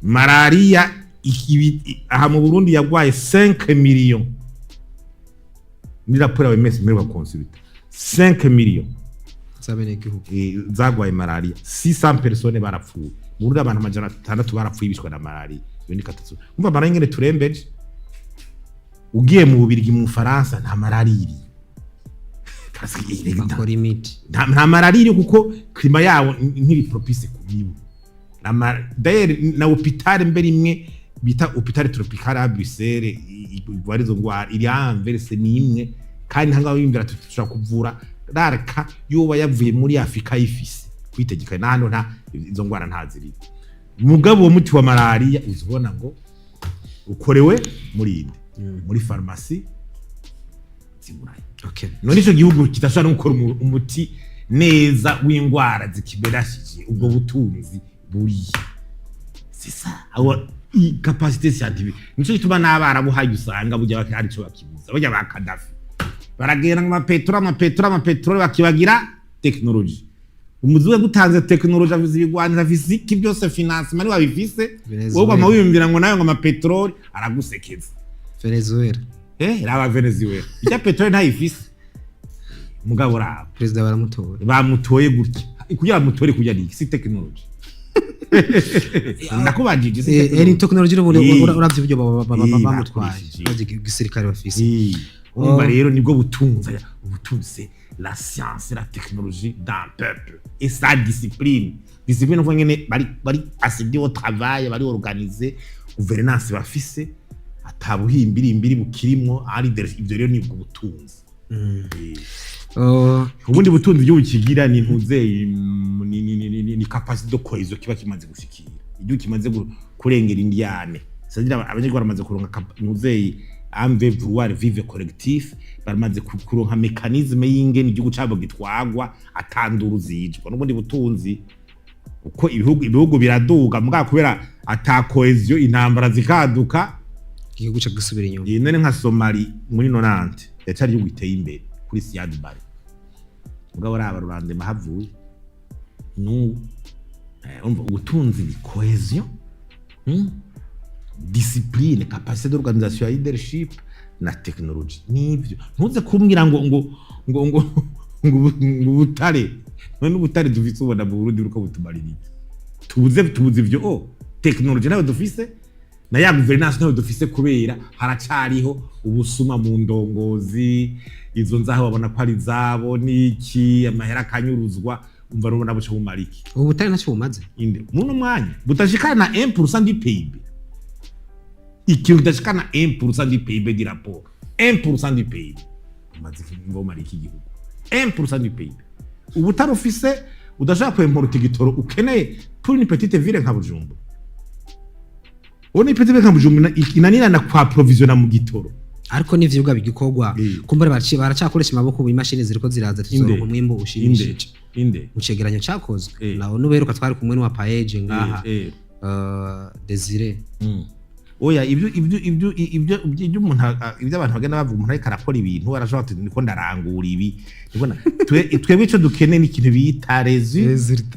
Malaria aha mu Burundi yagwaye 5 millions muri raporo ya OMS mperuka consulta, 5 millions z'abenegihugu. Zagwaye malaria, 600 personnes barapfuye. Mu Burundi abantu 600 barapfuye bishwe na malaria. Iyo ni catastrophe. Umva malaria ingene turembeje. Ugiye mu Bubirigi, mu Faransa, nta malaria iri. Parce que il est Bakora imiti. Nta malaria iri kuko climat yawo ntiri propice ku mibu. D'ailleurs na hôpital mbere imwe bita hôpital tropical à Bruxelles ivura izo ngwara iri Anvers, ni imwe. Kandi nta ngaho yumvira ati tushobora kuvura rarka yoba yavuye muri Afrika yifise kwitegeka na hano nta izo ngwara ntaziri. Mugabo uwo muti wa malaria uzubona ngo ukorewe muri inde, muri farumasi ziburayi. None ico gihugu kidashobora no gukora umuti neza w'ingwara zikiberashije, ubwo butunzi buriye? C'est ça, abo capacité scientifique. Nico gituma n'abarabu hayo usanga burya hari ico bakibuza. Burya ba Kadafi baragenda ngo amapetroli, amapetroli, amapetroli, bakibagira technologie. Umuzungu yagutanze technologie, afise ibigwaniro, afise iki byose, financement ni wabifise. Venezuela. Wowe uguma wiyumvira ngo nawe ngo amapetroli, aragusekeza. Venezuela. Raba Venezuela, ijya petroli ntayifise, mugabo raba. Perezida baramutora. Bamutoye gutya kugira bamutore, kugira ni si technologie? Ndakubajije, si Ni technologie? technology n'ubundi. Uravye uburyo bamutwaye, bakoresheje. uravye igisirikare bafise. Urumva Oh. rero nibwo butunzi. Ubutunzi, la science, la technologie d'un peuple et sa discipline. Discipline uvuga nyene bari assidus au travail, bari organisé, gouvernance bafise atabuhimbirimbiri bukirimwo ari ivyo rero nibwo butunzi. Oh, Ubundi butunzi igihugu kigira ni ntuze ni capacité de cohésion kiba kimaze gushikira. Igihugu kimaze kurengera indiane, c'est-à-dire abanyagihugu baramaze kuronka ntuze un vouloir vivre collectif, baramaze kuronka mécanisme y'ingene igihugu cabo gitwagwa atanduru zijwa. N'ubundi butunzi uko ibihugu biraduga, mugabo kubera ata cohésion intambara zikaduka. Igihugu ca gisubira inyuma. Iyi none nka Somali muri 90 yacari igihugu giteye imbere kuri Siad Barre, mugabo raba rurandema havuye n'ubu. Urumva ubutunzi ni cohésion, Discipline, capacité d'organisation ya leadership na technologie. Nivyo ntuze kumbwira ngo ubutare. None ubutare dufise ubona mu Burundi buriko butumarira iki? Tubuze ivyo o technologie nayo dufise, na ya gouvernance nayo dufise, kubera haracariho ubusuma mu ndongozi. Izo nzaho babona ko ari zabo niki, amahera akanyuruzwa. Umva rubona buca bumara iki? Ubu butare ntacyo bumaze. Inde muno mwanya butashikana na 1% du PIB, ikintu kidashikana 1% du PIB du rapport, 1% du PIB umaze ngoma iki gihugu, 1% du PIB ubutari ufise, udashaka kwemporta igitoro ukeneye pour une petite ville nka Bujumbura. Uwo ni petite ville nka Bujumbura inanirana kwa provisiona mu gitoro. Ariko n'ivyigwa bigikorwa. Kumbura baracyakoresha amaboko, ubu imashini ziriko ziraza, tuzoronka umwimbu inde ushimishije. Inde? Mu cegeranyo cakozwe naho nuberuka twari kumwe n'uwa PAEEJ ngaha, Desire. Oya, ibyo umuntu ibyo abantu bagenda bavuga, umuntu ariko arakora ibintu arashobora ati niko ndarangura ibi, niko twebwe ico dukeneye ni ikintu bita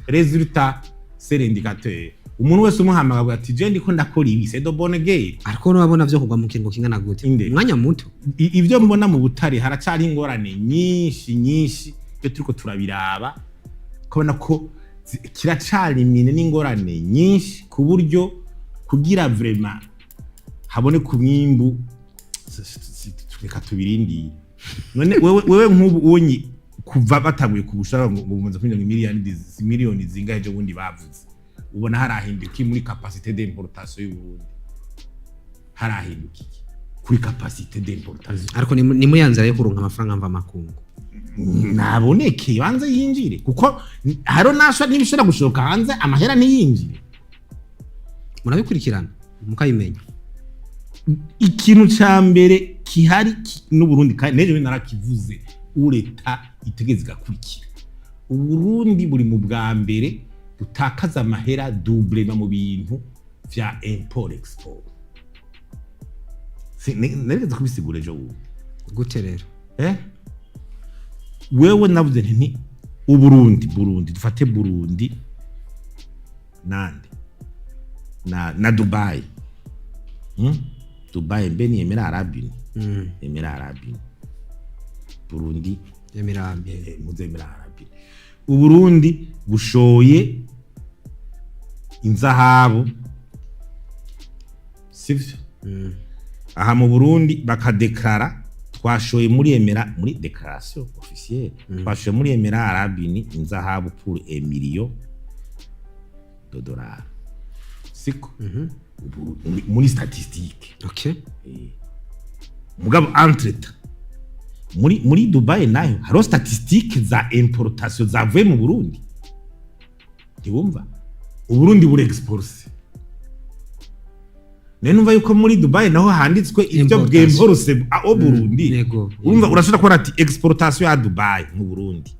résultat, c'est l'indicateur. Umuntu wese umuhamagara avuga ati je ndiko ndakora ibi, c'est de bonne guerre. Ariko nubabona vyo kugwa mu kiringo kingana gute? Inde? Umwanya muto. Ibyo mbona mu butare, haracari ingorane nyinshi nyinshi. Iyo turiko turabiraba, kubona ko kiracari imine n'ingorane nyinshi, ku buryo kugira vraiment haboneka umwimbu, reka tubirindire. None wewe nk'ubu unyi kuva batanguye kubushara ngo bumaze kwinjira ngo miliyoni zingahe ejo bundi bavuze, ubona harahinduka iki muri capacité d'importation y'u Burundi? Harahinduka iki kuri capacité d'importation? Ariko ni muri ya nzira yo kuronka amafaranga mva makungu. Naboneke, banze yinjire, kuko haro nasho ntibishobora gushoka hanze amahera ntiyinjire. Murabikurikirana mukabimenya? Ikintu ca mbere kihari n'Uburundi, kandi n'ejo narakivuze, ureta itegeze igakurikira, Uburundi buri mu bwa mbere butakaza amahera doublement mu bintu vya import export. Narigeze kubisigura ejo bundi. Gute rero? Wewe navuze nti Uburundi, Burundi, dufate Burundi nande na Dubai, Dubai mbe ni Emirats Arabes Unis? Emirats Arabes Unis, Burundi. Emirambi. Muze Emirats Arabes Unis. Uburundi bushoye inzahabu, sivyo? Aha mu Burundi bakadeklara twashoye muri Émirats, muri déclaration officielle, twashoye muri Émirats Arabes Unis inzahabu pour 1 million de dollars, siko? Muri statistique. Mugabo entretemps muri Dubai nayo hariho statistique za importation zavuye mu Burundi. Ntiwumva Uburundi buri exporte? None numva yuko muri Dubai naho handitswe ibyo Importation. bwemporose au Burundi. Urumva urashobora kubona ati exportation ya Dubai mu Burundi,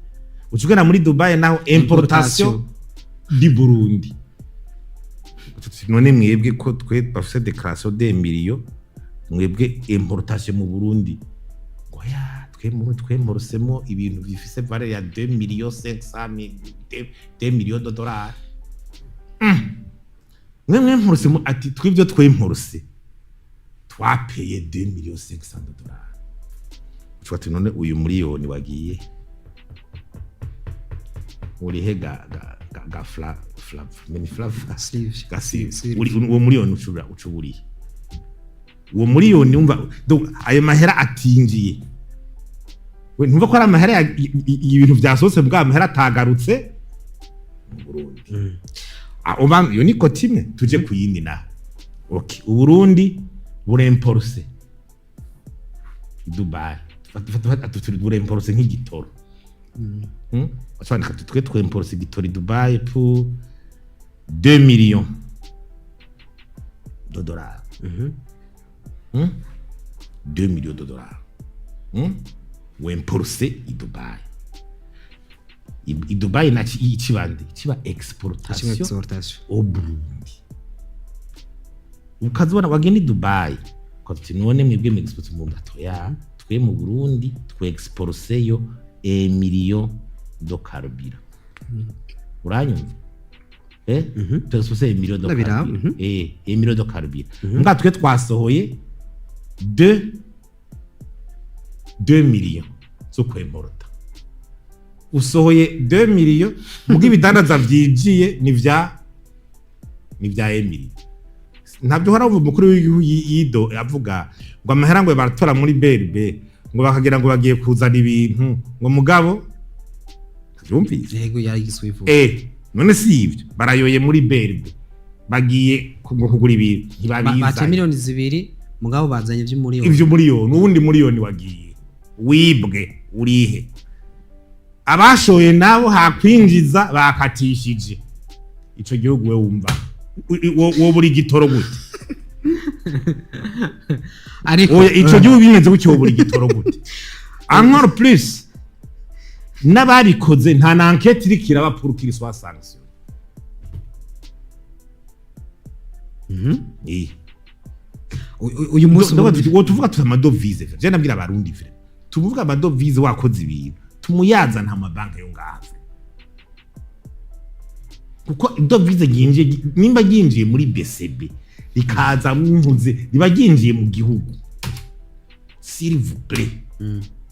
ucugana muri Dubai naho importation di Burundi. None mwebwe ko twe bafise déclaration de millions, mwebwe importation mu Burundi ngo ya twe mu twemporosemo ibintu bifise valeur ya 2 millions 500 mille, 2 millions de dollars. Mwe mwemporosemo ati twibyo twemporose twapeye 2 millions 500 de dollars. Ushobora ati none uyu miliyoni wagiye urihe ga fla fla meni fla Sleeve. ga sleeve? Sleeve. Uri uwo miliyoni ucubura ucuburiye uwo miliyoni? Umva, donc ayo mahera atinjiye, we ntumva ko ari amahera ibintu vyasohotse bwa amahera atagarutse mu Burundi. Ah, uba iyo ni côté imwe. Tuje ku yindi naho. Okay, Uburundi buremporse i Dubai, buremporse nk'igitoro. Basobanura ati twe twemporse igitoro i Dubai pour 2 millions de dollars. 2 millions de dollars. Wemporse i Dubai. I Dubai naci ikibande kiba exportation exportation au Burundi. Ukazibona wagenda i Dubai ukavuga uti none mwebwe mu export mu Burundi? Atoya, twe mu Burundi twe exporseyo 1 million de carburant. Uranyumva? Twe exporse 1 million de Ndabiraba, carburant, 1 million de carburant. Mbwa twe twasohoye 2 millions zo kwemporta. Usohoye 2 millions, muga ibidandaza vyinjiye ni vya Ni vya Emily, ntabyo uhora wumva umukuru w'igihugu yido avuga ngo amahera ngo baratora muri BRB, ngo bakagira ngo bagiye kuzana ibintu, ngo mugabo ntavyumvise? Yego, yarigisubivuga. None si ivyo barayoye muri BRB, bagiye ngo kugura ibintu, Bace ntibabizanye. 2 miliyoni mugabo bazanye ivy'umuriyoni. Ivyo miliyoni, uwundi miliyoni wagiye wibwe urihe? Abashoye nabo hakwinjiza bakatishije. Ico gihugu we wumva wo buri gitoro gute? Ariko Oya, ico gihugu bimeze gutyo, wo buri gitoro gute? Encore plus n'ababikoze, nta na enquête iriko iraba pour qu'il soit sanctionné. Eh. Uyu munsi Ndavuga tuvuga tuti ama devises, je nabwira Abarundi vre, tuvuga ama devises, wakoze ibintu tumuyazana mu mabanki yo ngaha, kuko devise ryinjiye, nimba ryinjiye muri BCB rikaza mpuze, riba ryinjiye mu gihugu. S'il vous plaît,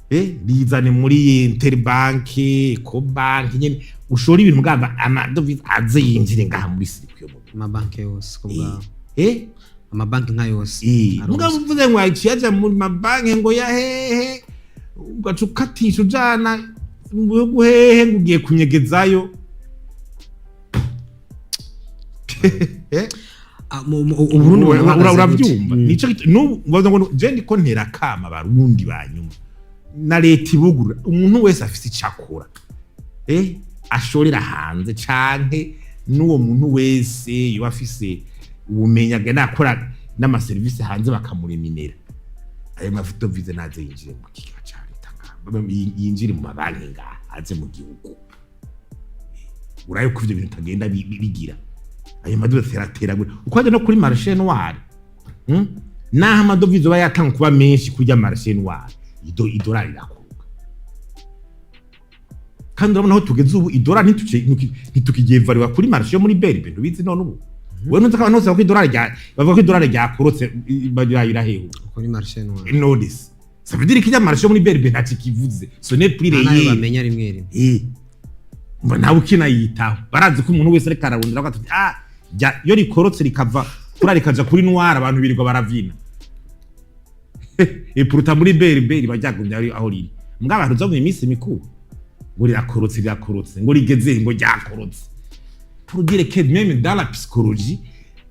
rizane muri Interbank, Ecobank nyene, ushora ibintu mugamba ama devises aze yinjire ngaha muri circuit yo mu Amabanki yose ko bwawe amabanki nka yose aronse. Mugabo uvuze ngo aciye aja mu mabanki ngo ya hehe, ugaca ukatisha ujana mu bihugu hehe, ngo ugiye kunyegezayo. Ah, Uburundi buhagaze gute? Uravyumva? Nico n'ubu mbaza ngo je ndiko ntera kama Abarundi banyuma na leta ibugurura, umuntu wese afise ico akora, ashorera hanze, canke n'uwo muntu wese yoba afise ubumenyi agenda akora n'amaserivisi hanze bakamureminera, ayo ma devises naze yinjire mu kigega ca leta ngaha, yinjire mu mabanki ngaha, aze mu gihugu. Urabe ko ivyo bintu bitagenda bigira ayo ma devises ateragura uko ajya no kuri marché noir. Naho ama devises aba yatanga kuba menshi kurya marché noir, idolari irakuruka. Kandi urabona aho tugeze ubu, idolari ntitukiryevariwa kuri marché yo muri BRB. Ntubizi none ubu wewe? Ntuzi ko abantu bose bavuga ko idolari rya bavuga ko idolari ryakorotse, barayira hehe ubu? Kuri marché noir. None ça veut dire ko irya marché yo muri BRB ntacyo kivuze, ce n'est plus Nta nayo réel. bamenya rimwe rimwe. Mba ntawe ukinayitaho, barazi ko umuntu wese ariko ararondera ati ah jya, iyo rikorotse rikava kuri rikaja kuri noir, abantu birirwa baravyina. Et pourtant muri BRB riba ryagumye ari aho riri. Mbwa abantu zo mu minsi mikuru ngo rirakorotse, rirakorotse, ngo rigeze, ngo ryakorotse, pour dire que même dans la psychologie,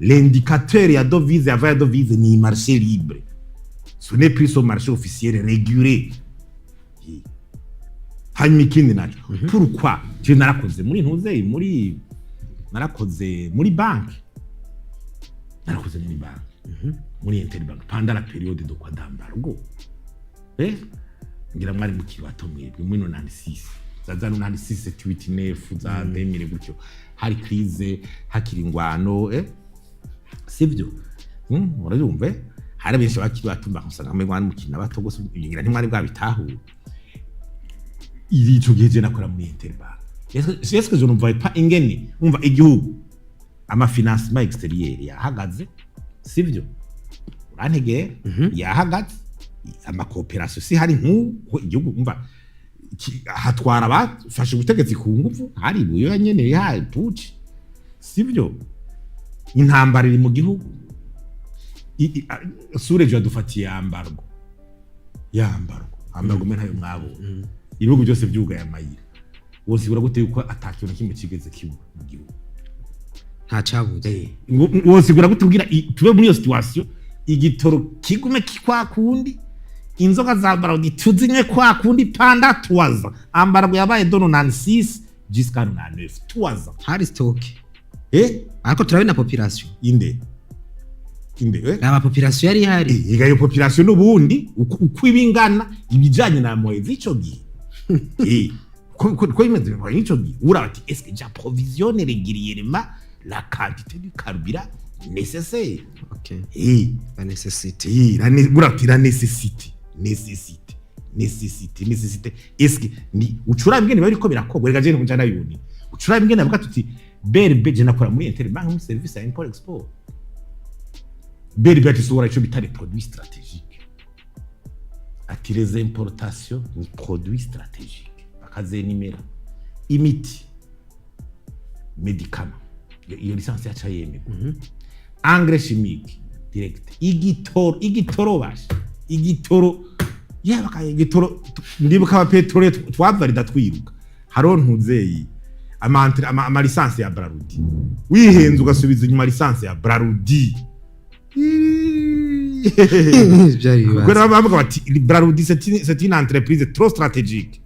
l'indicateur ya devise, ya ya devise, ni marché libre, ce n'est plus son marché officiel régulé. Hanyuma ikindi naco, pourquoi je narakoze muri ntuze, muri narakoze muri banki, narakoze muri banki, muri Interbank, pendant la période de quoi, d'embargo. Ngira mwari mukiri bato mwebwe, muri 96, za 96, 7, 8, 9, za 2000 gutyo, hari crise, hakiri ingwano, sivyo? Urabyumva, eh? Hari benshi bakiri bato usanga mwe mwari mukina bato gose, ngira ntimwari bwabitahure. Ico gihe je nakora muri Interbank. Est-ce que je ne voyais pas ingene umva igihugu ama financement extérieur yahagaze, sivyo? Urantegera? Yahagaze, ama coopération si hari nk'ubu, igihugu umva hatwara abafashe ubutegetsi ku nguvu, hari buyo nyene yahaye putsch, sivyo? Intambara iri mu gihugu. Sureje yadufatiye embargo, ya embargo, embargo mwe ntayo mwabonye, ibihugu byose byugaye amayira. Wosigura gute yuko ata kintu na kimwe kigeze kibura mu gihugu? Nta cabuze. Wosigura gute ubwira tube muri iyo situation, igitoro kigume kwa kundi, inzoga za Brarudi tuzinywe kwa kundi pendant 3 ans? Embargo yabaye de 96 jusqu'à 99, 3 ans. Hari stock. Ariko turabona population. Inde inde, eh? Aba population yari ihari. Iga iyo population n'ubundi uko iba ingana ibijanye na moyens z'ico gihe. Ko bimeze ico gihe, uraba ati: est-ce que j'approvisionne régulièrement la quantité du carburant nécessaire? La nécessité. Uraba ati la nécessité, nécessité, nécessité, nécessité, est-ce que ni ucura ingene biba biriko birakorwa? Reka je nja nabibona, ucura ingene bavuga tuti BRB, je nakora muri Interbank muri service ya import export, BRB ati sohora ico bita les produits stratégiques, ati les importations ni produits stratégiques, bakazenimera imiti, médicaments. Iyo licence yaca yemerwa. Engrais chimique direct, igitoro, igitoro basha, igitoro yaba igitoro. Ndibuka aba pétroliers twavalida twiruka. Hariho ntuzeyi ama licence ya Brarudi, wihenze ugasubiza inyuma licence ya Brarudi. Byari Kuko ibibazo. nabo bavuga bati: "Brarudi, c'est une entreprise trop stratégique,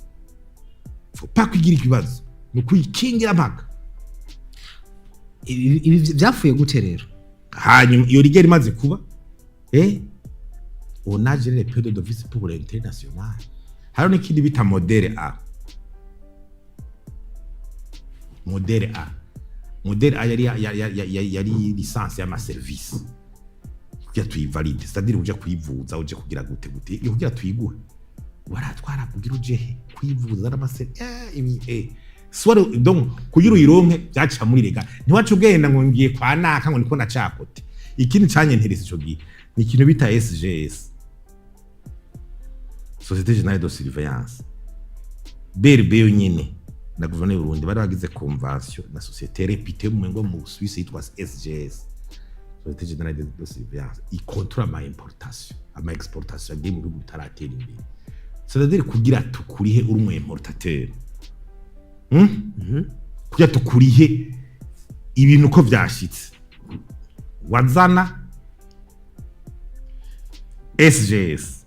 faut pas kugira ikibazo, ni ukuyikingira mpaka." Ibi byapfuye gute rero? Hanyuma iyo rigueur imaze kuba, on a géré les peu de devises pour l'international. Hariho n'ikindi bita modèle A. Modèle A, modèle A yari licence y'ama service kugira tuyivalide, c'est-à-dire uje kwivuza, uje kugira gute gute, iyo kugira tuyiguhe waratwara kugira uje he kwivuza n'amase ibi soit. Donc kugira uyironke byaca muri rega, ntiwaca ugenda ngo ngiye kwa naka ngo niko nacakote. Ikindi canyenterese ico gihe ni ikintu bita SGS, Société Générale de Surveillance. BRB yonyene na guverinoma y'u Burundi bari bagize convention na société réputée mu ngo mu Suisse yitwa SGS, Société Générale de Surveillance, ikontrola ama importation, ama exportation agiye mu bihugu bitaratera imbere. C'est-à-dire kugira tukurihe uri umu importateur, Kugira tukurihe ibintu uko vyashitse, wazana SGS.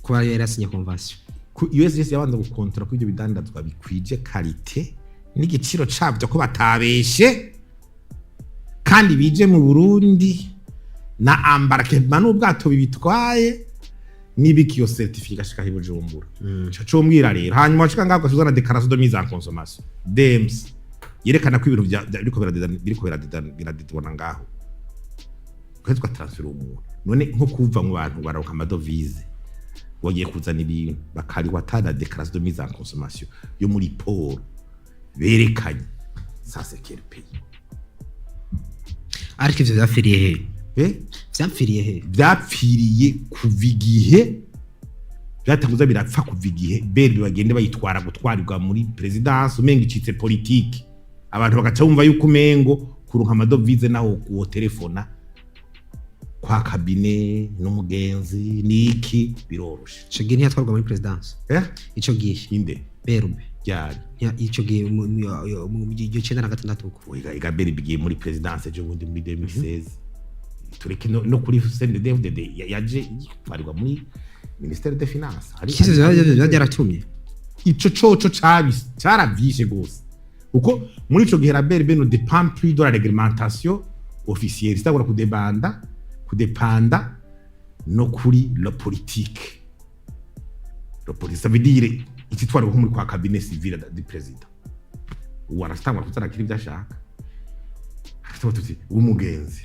Kuba yarasinye convention. Ku USGS yabanza gukontora ko ibyo bidandazwa bikwije qualité n'igiciro cabyo, ko batabeshe, kandi bije mu Burundi na embarquement n'ubwato bibitwaye n'ibiki, iyo certificat shika i Bujumbura. Ico combwira rero, hanyuma washika ngaho ugasubiza na déclaration de mise en consommation, DMC, yerekana ko ibintu biriko biradedwana ngaho, kwetwa transfert umuntu. None nko kuva mu bantu baronka ama devises, wagiye kuzana ibintu bakariwa atana déclaration de mise en consommation yo muri port berekanye, ça c'est quel pays? Ariko ivyo vyapfiriye he? Eh? Vyapfiriye he? Vyapfiriye kuva igihe byatanguza birapfa, kuva igihe BRB bagende bayitwara gutwarirwa muri présidence, umenga icitse politique, abantu bagaca bumva yuko umengo kuronka ama devises naho uwo telefona kwa cabinet n'umugenzi niki biroroshe. Ico gihe ntiyatwarwa muri présidence? Eh? Ico gihe. Inde? BRB. Ryari? Ico gihe mu 96 uko. Oya, iga BRB igiye muri présidence ejo bundi muri 2016. Tureke no kuri CNDD-FDD yaje yitwarirwa muri ministère des finances. Kisi vyo byaratumye. Ico coco caravyishe gose, kuko muri ico gihe la BRB ne dépend plus de la réglementation officielle, c'est-à-dire kudepanda no kuri la politique. La politique, ça veut dire ikitwara nko muri kwa cabinet civil du président, ubu aratangura kuzarakira ibyo ashaka. Tuba tuti umugenzi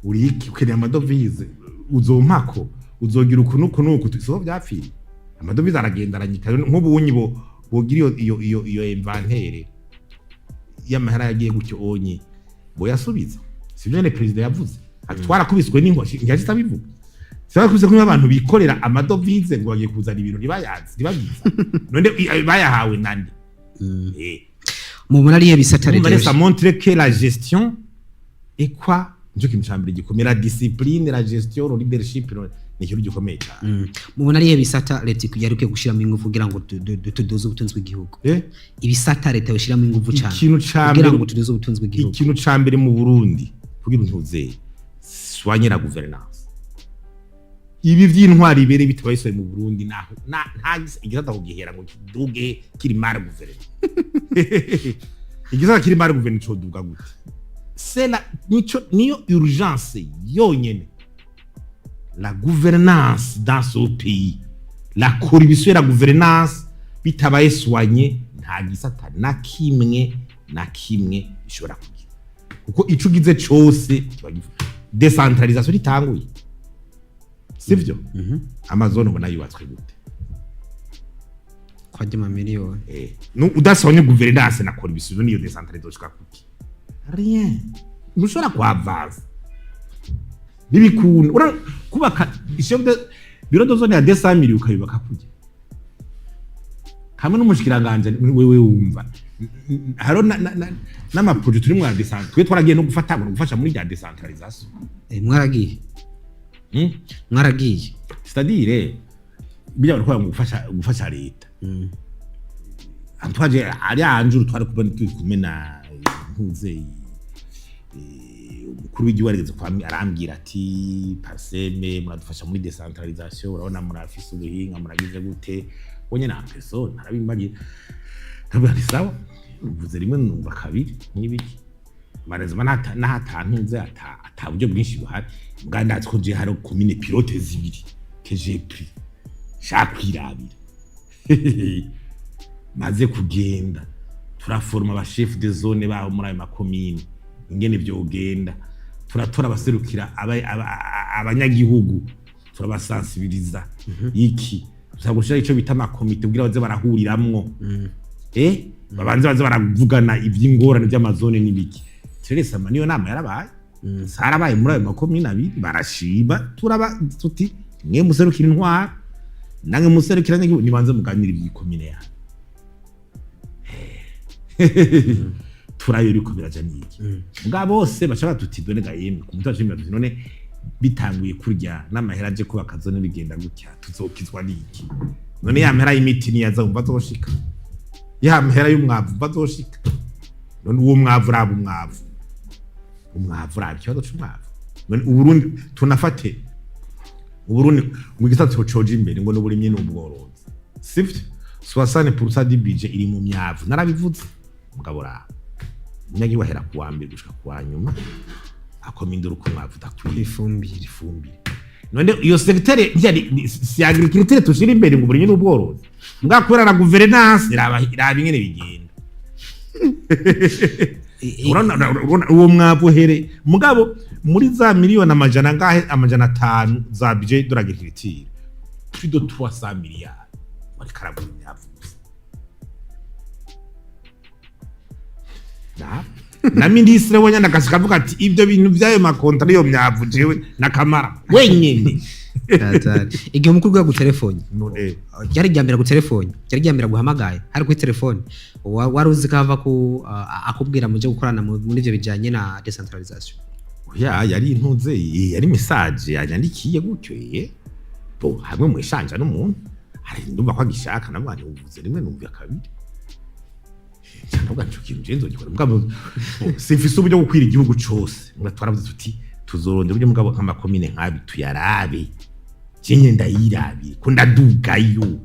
uri iki, ukeneye ama devises, uzompako uzogira uku nuku nuku. So byapfiriye, ama devises aragenda aranyika. Nk'ubunyi bo bogira iyo inventaire y'amahera yagiye gutyo onye boyasubiza, sivyo nyene perezida yavuze ati twarakubiswe n'ingwa? Ntiyahise abivuga, twarakubiswe ko abantu bikorera ama devises ngo bagiye kuzana ibintu ntibayazi, ntibabiza. None bayahawe nande? Mubona ariye bisata Urumva leta rero, ça montre que la gestion est quoi, nicyo kintu ca mbere gikomeye: la discipline, la gestion, le leadership, ni ikintu gikomeye cyane. Mubona ariye bisata leta yari ikwiye gushiramo ingufu kugira ngo tuduze ubutunzi bw'igihugu? Eh? Ibisata leta yoshiramo ingufu cyane Ikintu ca kugira mbere ngo tuduze ubutunzi bw'igihugu. Ikintu ca mbere mu Burundi kugira ntuze soigner la gouvernance, ibi vy'intwari ibere bitabaye mu Burundi, naho nta igisata kugihera ngo kiduge kiri mal gouverné. Igisata kiri mal gouverné coduga gute? C'est la nico niyo urgence yonyene: la gouvernance dans ce pays. La corruption et la gouvernance bitabaye soigné, nta gisata na kimwe na kimwe gishobora kugira, kuko ico ugize cose kiba décentralisation itanguye, sivyo? Ama zones ubona yubatswe gute? Kwajya amamiliyoni. Udasobanye gouvernance na corruption, niyo décentralisation ushika kuki? Rien, ntushobora kuhavanza, ntibikunda. Kubaka chef de bureau de zone ya 200 millions ukayubaka kujya hamwe n'umushikiranganje wewe wumva Haro n'ama projets turi mu décentralisation, twe twaragiye no gufata gufasha muri rya décentralisation. Mwaragiye? Hmm? Mwaragiye? C'est-à-dire bijya bariko ngo gufasha leta. Twaje ari anjuru, twari kubona turi kumena ntuze umukuru w'igihugu arigeze arambwira ati: "PARCEM muradufasha muri décentralisation, urabona murafise ubuhinga, muragize gute." Wonye na personne arabimbarira, ndavuga nti: "Sawa, uvuze rimwe numva kabiri n'ibiki." Marezima n'ahatantuze ata buryo bwinshi buhari, mbwa ndazi ko je hari commune pilote zibiri que j'ai pris, shaka kwirabira. Maze kugenda turaforma aba chef de zone baho muri ayo makomine ingene vyogenda, turatora abaserukira abanyagihugu, turabasensibiliza iki, tuza gushira ico bita amakomite kugira baze barahuriramwo, babanze baze baravugana ivy'ingorane vy'ama zones n'ibiki. Teresama niyo nama yarabaye, sarabaye muri ayo makomine abiri, barashima. Turaba tuti: "Mwe muserukira intwara, namwe muserukira abanyagihugu, nibanze muganire ivy'ikomine yanyu." Turayo biriko biraja n'iki mbwa bose baca batuti: "Done ga yemwe." Ku mutwe bashimira tuti: "None bitanguye kurya n'amahera aje kubaka zone bigenda gutya, tuzokizwa n'iki? None ya mahera y'imiti niyaza, wumva azoshika? Ya mahera y'umwavu, umva azoshika? None uwo mwavu, uraba umwavu, uraba ikibazo c'umwavu. None Uburundi, tunafate Uburundi mu gisata coja imbere ngo n'uburimyi n'ubworozi, sivyo? 60% du budget iri mu myavu, narabivuze. Mugabo raba umunyagihugu ahera ku wa mbere gushika ku wa nyuma akoma induru ko umwavu udakwiye, ifumbire. Ifumbire. None iyo secteur si agriculture tushira imbere ngo uburimyi n'ubworozi, mbwa kubera na gouvernance, iraba ingene bigenda." Urabona uwo mwavu here, mugabo muri za miliyoni amajana angahe, 500 za budget de l'agriculture, plus de 300 milliards bariko aragura imyavu gusa. Na ministre wenyene agashika avuga ati: "Ibyo bintu vy'ayo ma contrats, iyo myavu, jewe nakamara wenyene." Hatari. Igihe umukuru w'igihugu telefone None ryari irya mbere gutelefone, ryari irya mbere guhamagaye, hari kuri telefone, wari uzi ko ava ku akubwira muje gukorana muri ivyo bijanye na décentralisation? Ya, yari intuze, yari message yanyandikiye gutyo, bo hamwe mwishanja n'umuntu hari ndumva ko agishaka. Navuga nti: "Uvuze rimwe numva kabiri." Ndavuga nti: "Ikintu je nzogikora." Mugabo simfise uburyo bwo gukwira igihugu cose, mbwa twaravuze tuti tuzorondera uburyo, mugabo nk'amakomine nk'abi tuyarabe, je nyene ndayirabire ko ndadugayo,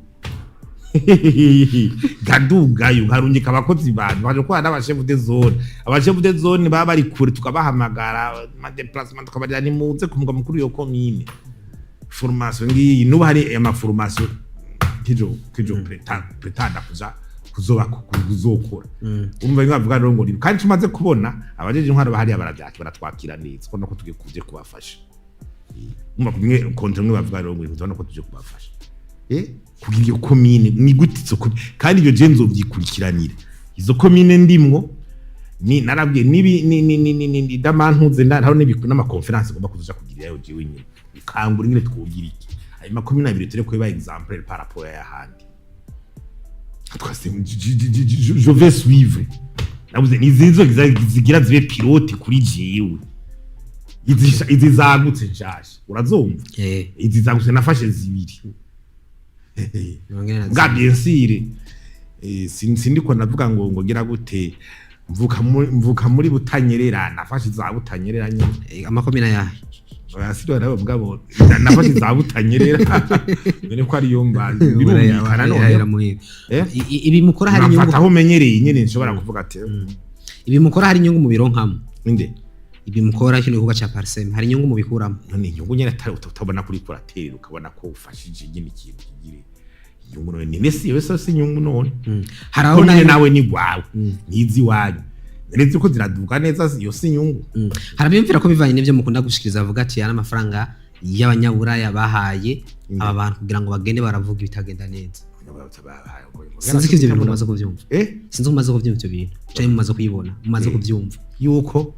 ngadugayo nkarungika abakozi bantu baje gukorana n'aba chef de zone. Aba chef de zone baba bari kure, tukabahamagara ma déplacement, tukabagira nimuze ku mugwa mukuru iyo komine, formation ngiyi. Nubu hari ama formation kijo prétenda kuja kuzoba kuzokora. Urumva bimwe bavuga rero ngo ni kandi tumaze kubona abajeje intwaro bahariya baravyakira, baratwakira neza, kubona ko tugiye kuje kubafasha. Umva kumwe kontra mwe bavuga rero ngo tubona ko tuje kubafasha kugira iyo komine ni gute izo komine, kandi ibyo je nzovyikurikiranira izo komine ndimwo. Ni narabwiye nibi ni ni ni ni ni damantuze ndaraho n'ama conférences ngomba kuzoja kugirirayo jewe nyene, ukangura ingene twogira iki ayo makomine abiri ture kuba exemplaire par rapport y'ahandi. Twase je vais suivre, nabuze nizizo zigira zibe pilote kuri jewe, izi zagutse nshasha, urazumva? Izi zagutse nafashe zibiri. 40. Bwa bien sûr, sindiko navuga ngo gira gute, mvuka muri Butanyerera, nafashe za Butanyerera nyene. Amakomine ayahe? Oya, si nabo, mugabo nafashe za Butanyerera none ko ariyo mbazi, birumvikana none. Ibi mukora hari inyungu? Nafata aho umenyereye nyene, nshobora kuvuga ati Ibi mukora hari inyungu mubironkamo? Inde? Ibi mukora, kino gikorwa ca PARCEM, hari inyungu mubikuramo? None inyungu nyene atari utabona kuri kuratera, ukabona ko ufashije nyene ikintu kigire inyungu, none ni nesi yose si inyungu none? Hari aho Ko nyene nawe nawe ni gwawe nizi iwanyu nzi ko ziraduka neza, iyo si inyungu? Hari abiyumvira ko bivanye n'ivyo mukunda gushikiriza, bavuga ati yana amafaranga y'abanyaburaya bahaye aba bantu kugira ngo bagende baravuga ibitagenda neza. Sinzi ko ivyo bintu mumaze kuvyumva. Sinzi ko mumaze kuvyumva ivyo bintu canke mumaze kuyibona, mumaze kuvyumva. Yuko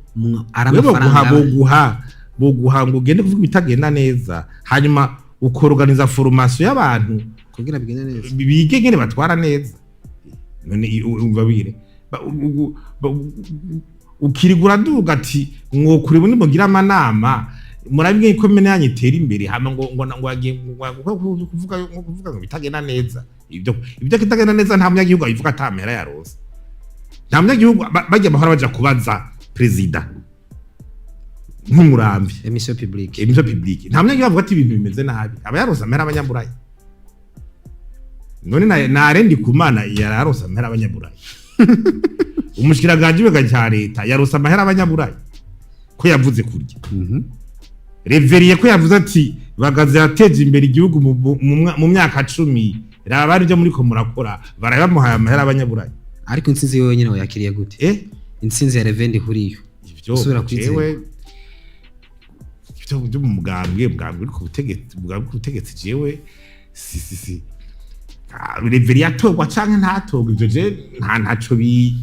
ari wewe boguha amafaranga boguha ngo ugende kuvuga ibitagenda neza, hanyuma ukorganiza formation y'abantu kugira bigende neza. Bige ngene batwara neza. None umva bire Ukirigura uraduga ati mwokure ubundi mugira amanama, murabwe ko mene yanyu itera imbere. Hama ngo yagiye ngo kuvuga ngo bitagenda neza. Ibyo kitagenda neza, nta munyagihugu abivuga atamera yaronse. Nta munyagihugu bajya bahora baja kubaza perezida nk'umurambi. Émission publique. Émission publique, nta munyagihugu avuga ati ibintu bimeze nabi, aba yaronse amahera abanyaburayi. None na Ndikumana yararonse amahera abanyaburayi, umushikiranganje w'ibega cya leta yaronse amahera abanyaburayi ko yavuze kurya. Révérien ko yavuze ati Bagaza yateje imbere igihugu mu myaka 10, raba ari byo muriko murakora, baraye bamuhaye amahera abanyaburayi. Ariko intsinzi yowe nyine wayakiriye gute? Intsinzi ya Révérien Ndihuriyo. Ivyo Usubira kwizera. Jewe ivyo byo mu mugambwe uri ku butegetsi, mugambwe uri ku butegetsi, jewe si Révérien yatorwa canke ntatorwa, ivyo je ntaco bi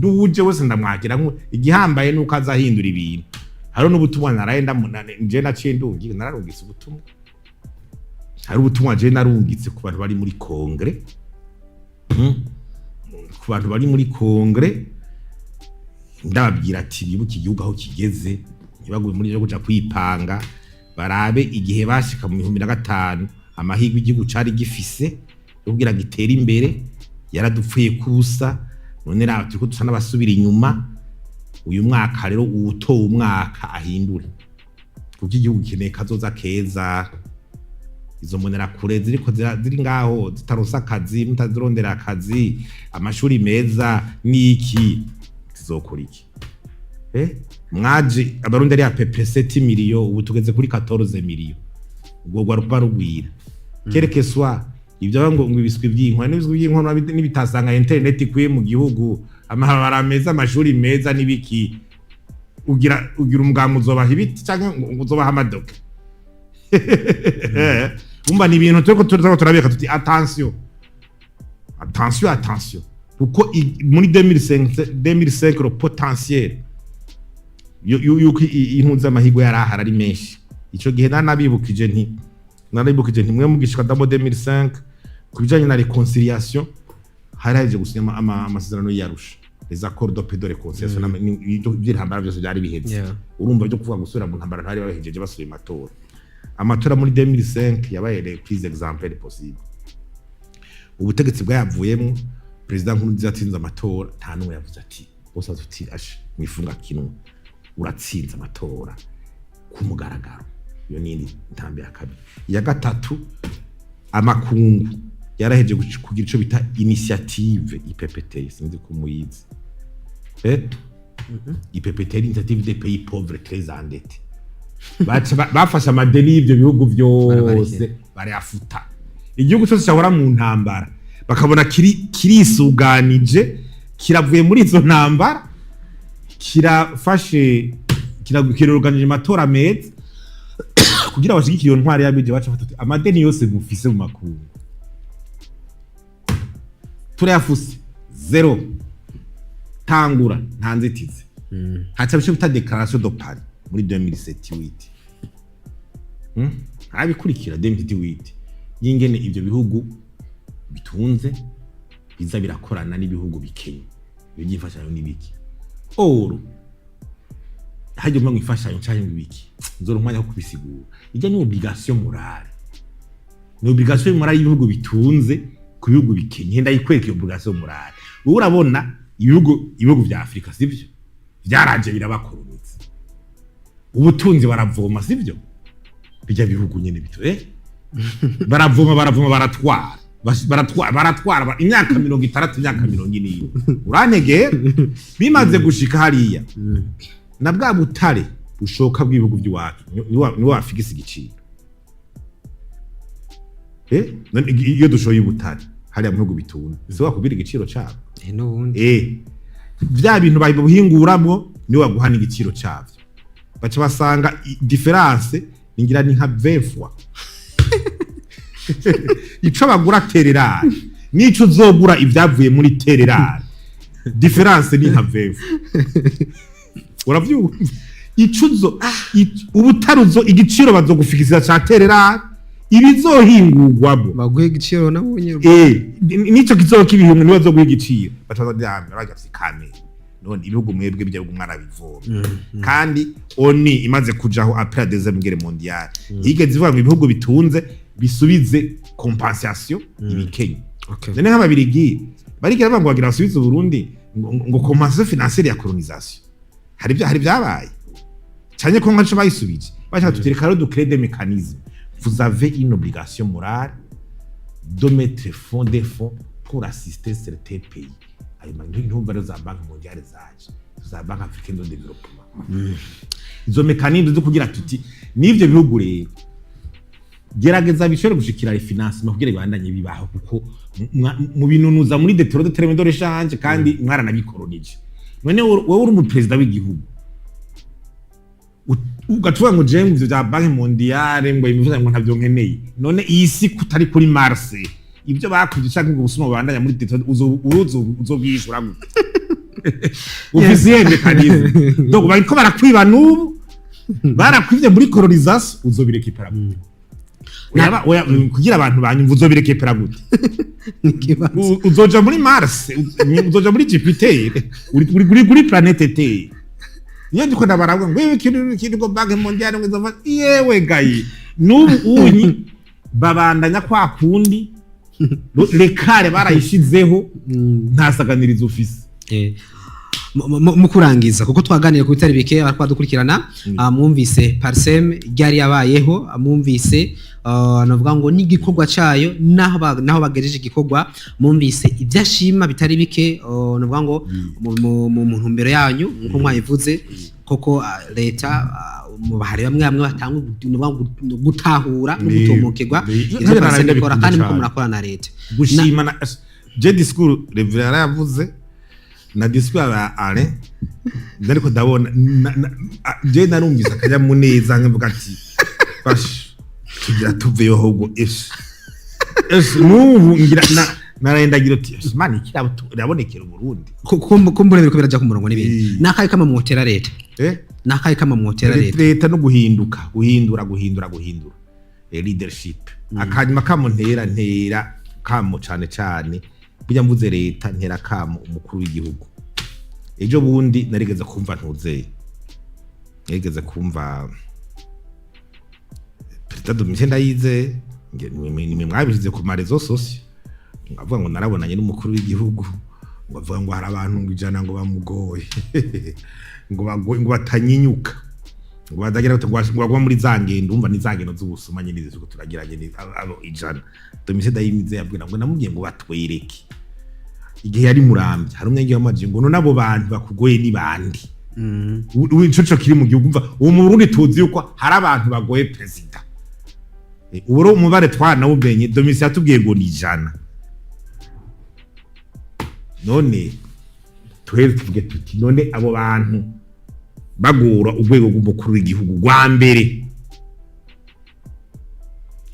n'uwuje wese ndamwakira. Igihambaye nuko azahindura ibintu. Hariho n'ubutumwa naraye je naciye ndungi nararungitse ubutumwa. Hari ubutumwa je narungitse ku bantu bari muri congrès, Ku bantu bari muri congrès ndababwira ati bibuke igihugu aho kigeze, ntibagwe muri byo kuja kwipanga, barabe igihe bashika mu 2005, amahirwe igihugu cari gifise yo kugira gitere imbere yaradupfuye kubusa. None raba turiko dusa n'abasubira inyuma. Uyu mwaka rero uwutowe umwaka ahindure, kuko igihugu gikeneye kazoza keza. Izo mbonerakure ziriko ziri ngaho zitaronse akazi, mutazirondera akazi, amashuri meza n'iki, zizokora iki? Mwaje abarundi ari à peu près 7 millions, ubu tugeze kuri 14 millions. Ubwo rwaruka rugwira. Quel que soit ibyo ngo ibiswi by'inkono n'ibiswi by'inkono nibitasanga internet ikwiye mu gihugu, amabarabara meza, amashuri meza n'ibiki, ugira umugambi uzobaha ibiti canke ngo uzobaha amadoka? Umva, ni ibintu turiko turabeka tuti attention, attention, attention, kuko muri 2005 le potentiel yuko intuzi amahirwe yari ahari ari menshi. Ico gihe narabibukije nti mwe mugishika damo 2005, ku bijanye na réconciliation hari haje gusinya amasezerano y'Arusha, les accords de paix, de réconciliation, iby'intambara byose byari biheze. Urumva byo kuvuga gusubira mu ntambara ntari babihejeje, basubiye amatora muri 2005 yabaye les plus exemplaires possible. Ubutegetsi bwayavuyemo, perezida Nkurunziza yatsinze amatora, nta n'umwe yavuze ati, bose batuti ashe mwifunga kinwa, uratsinze amatora ku mugaragaro. Iyo ni indi ntambwe ya kabiri. Iya gatatu, amakungu yaraheje kugira ico bita initiative IPPT, sinzi ko muyizi. IPPT, initiative des pays pauvres très endettés. Bafashe amadeni y'ivyo bihugu vyose Barabarihira. barayafuta. Igihugu cyose cyahora mu ntambara bakabona kirisuganije, kiravuye muri izo ntambara, kirafashe, kiroganije amatora meza kugira bashigikire iyo ntwari y'abije, baca bafata ati, amadeni yose mufise mu makungu turayafuse, zéro, tangura nta nzitizi. Haca bice bita déclaration de Paris muri 2007 8. Abikurikira 2008 y'ingene ivyo bihugu bitunze biza birakorana n'ibihugu bikenye, ibyo by'imfashanyo n'ibiki. Oro hajya umwe imfashanyo canke ibiki, nzora umwanya wo kubisigura. Ijya ni obligation morale, ni obligation morale y'ibihugu bitunze ku bihugu bikenye. Ndayikwereka iyo obligation morale. Wowe urabona ibihugu vya Afrika, sivyo, vyaraje birabakoloniza, ubutunzi baravoma, sivyo? Bijya bihugu nyene bito, baravoma, baravoma, baratwara, baratwara, baratwara imyaka 60, imyaka 40, urantegera. Bimaze gushika hariya na bwa butare bushoka bw'ibihugu by'iwacu niwe wafigisa igiciro. None iyo dushoye ubutare hariya mu bihugu bitunze, si wakubwira igiciro cyabwo? N'ubundi. Vya bintu babihinguramwo niwe waguha n'igiciro cyavyo. Baca basanga différence ningira ni nka 20 fois ico bagura terres rares n'ico uzogura ibyavuye muri terres rares, différence ni nka 20 fois. Uravyumva? Ico uzo ubutaruzo igiciro bazogufikisiza ca terres rares. Ibizohingurwamo Baguhe igiciro nabonye. Nico kizoba kibihumwe niwe bazoguha igiciro, baca baja kamere. None ibihugu mwebwe bijya mwarabivoma. Kandi ONU imaze kujaho après la Deuxième Guerre mondiale, yigeze ivuga ngo ibihugu bitunze bisubize compensation ibikenye. None nk'Ababirigi barigera bavuga ngo bagira basubize Uburundi ngo compensation financière ya colonisation. Hari byabaye cyane ko nkaco bayisubije, bashaka tutereka rero de créer des mécanismes. Vous avez une obligation morale de mettre fonds des fonds pour assister certains pays. Ayo ntumva rero za Banque mondiale zaje, za Banque africaine de développement, izo mécanismes zo kugira tuti n'ivyo bihugu rero gerageza bishobore gushikira les financements kugira bibandanye bibaho, kuko mu binunuza muri des taux de terme de rechange kandi mwaranabikolonije. None wowe uri umuperezida w'igihugu, ugacuga ngo jewe ivyo vya Banque mondiale ngo imivuga ngo ntavyo nkeneye. None iyi si kutari kuri Mars, ibyo bakwivye canke ngo ubusuma bubandanya muri des taux, uzobwishura gute? Ufise iyihe mécanisme? Donc bariko barakwiba n'ubu, barakwivye muri colonisation, uzobirekipera gute? Oya, kugira abantu banyumva, uzobirekipera gute? N'ikibazo. Uzoja muri Mars, uzoja muri Jupiter, uri kuri planète Terre. Iyo ndiko ndabarabwa ngo ibi kintu ngo Banque mondiale ngo izova, yewe gayi, n'ubu unyi babandanya kwa kundi lekare barayishizeho, nta saganirizo ufise. Mu kurangiza, kuko twaganiriye ku bitari bike, abariko badukurikirana, mwumvise PARCEM ryari yabayeho, mwumvise navuga ngo n'igikorwa cayo, naho bagejeje igikorwa, mwumvise ibyo ashima bitari bike, navuga ngo mu ntumbero yanyu nkuko mwabivuze koko, leta, mu bahari bamwe bamwe batanga navuga ngo gutahura no gutomokerwa ivyo PARCEM ikora, kandi muko murakora na leta. Gushima na je discours Reverend yaravuze na discours ya Alain, ariko ndabona je narumvise akanyamuneza, nkavuga ati bash tugira tuveyo ahubwo. Eshe n'ubu ngira narayendagira ati: "Eshe, Imana ikirabo irabonekera Uburundi." Kumbure biriko biraja ku murongo n'ibindi. Nakaye kama mwotera leta? Eh? Nakaye kama mwotera leta? Leta no guhinduka, guhindura, guhindura, guhindura leadership. Akanyuma kamo ntera kamo cane cane, burya mvuze leta, ntera kamo umukuru w'igihugu. Ejo bundi narigeze kumva, ntuzeye, narigeze kumva Perezida Domitien Ndayizeye, nimwe mwabishyize ku ma réseaux sociaux, avuga ngo narabonanye n'umukuru w'igihugu, ngo avuga ngo hari abantu ngo 100 ngo bamugoye, ngo bagoye, ngo batanyinyuka, ngo batagira ngo bagwa muri za ngendo. Umva, ni za ngendo z'ubusuma nyine ziko turagira nyine abo 100. Domitien Ndayizeye abwira ngo namubwiye ngo batwereke igihe yari Murambya. Hari umwe wamaje ngo none abo bantu bakugoye ni bande? Ico kiri mu gihugu. Umva, ubu mu Burundi tuzi yuko hari abantu bagoye perezida. Ubu rero umubare twanawumenye, Domitien yatubwiye ngo ni 100. None tuhere tuvuge tuti none abo bantu bagora urwego rw'umukuru w'igihugu rwa mbere,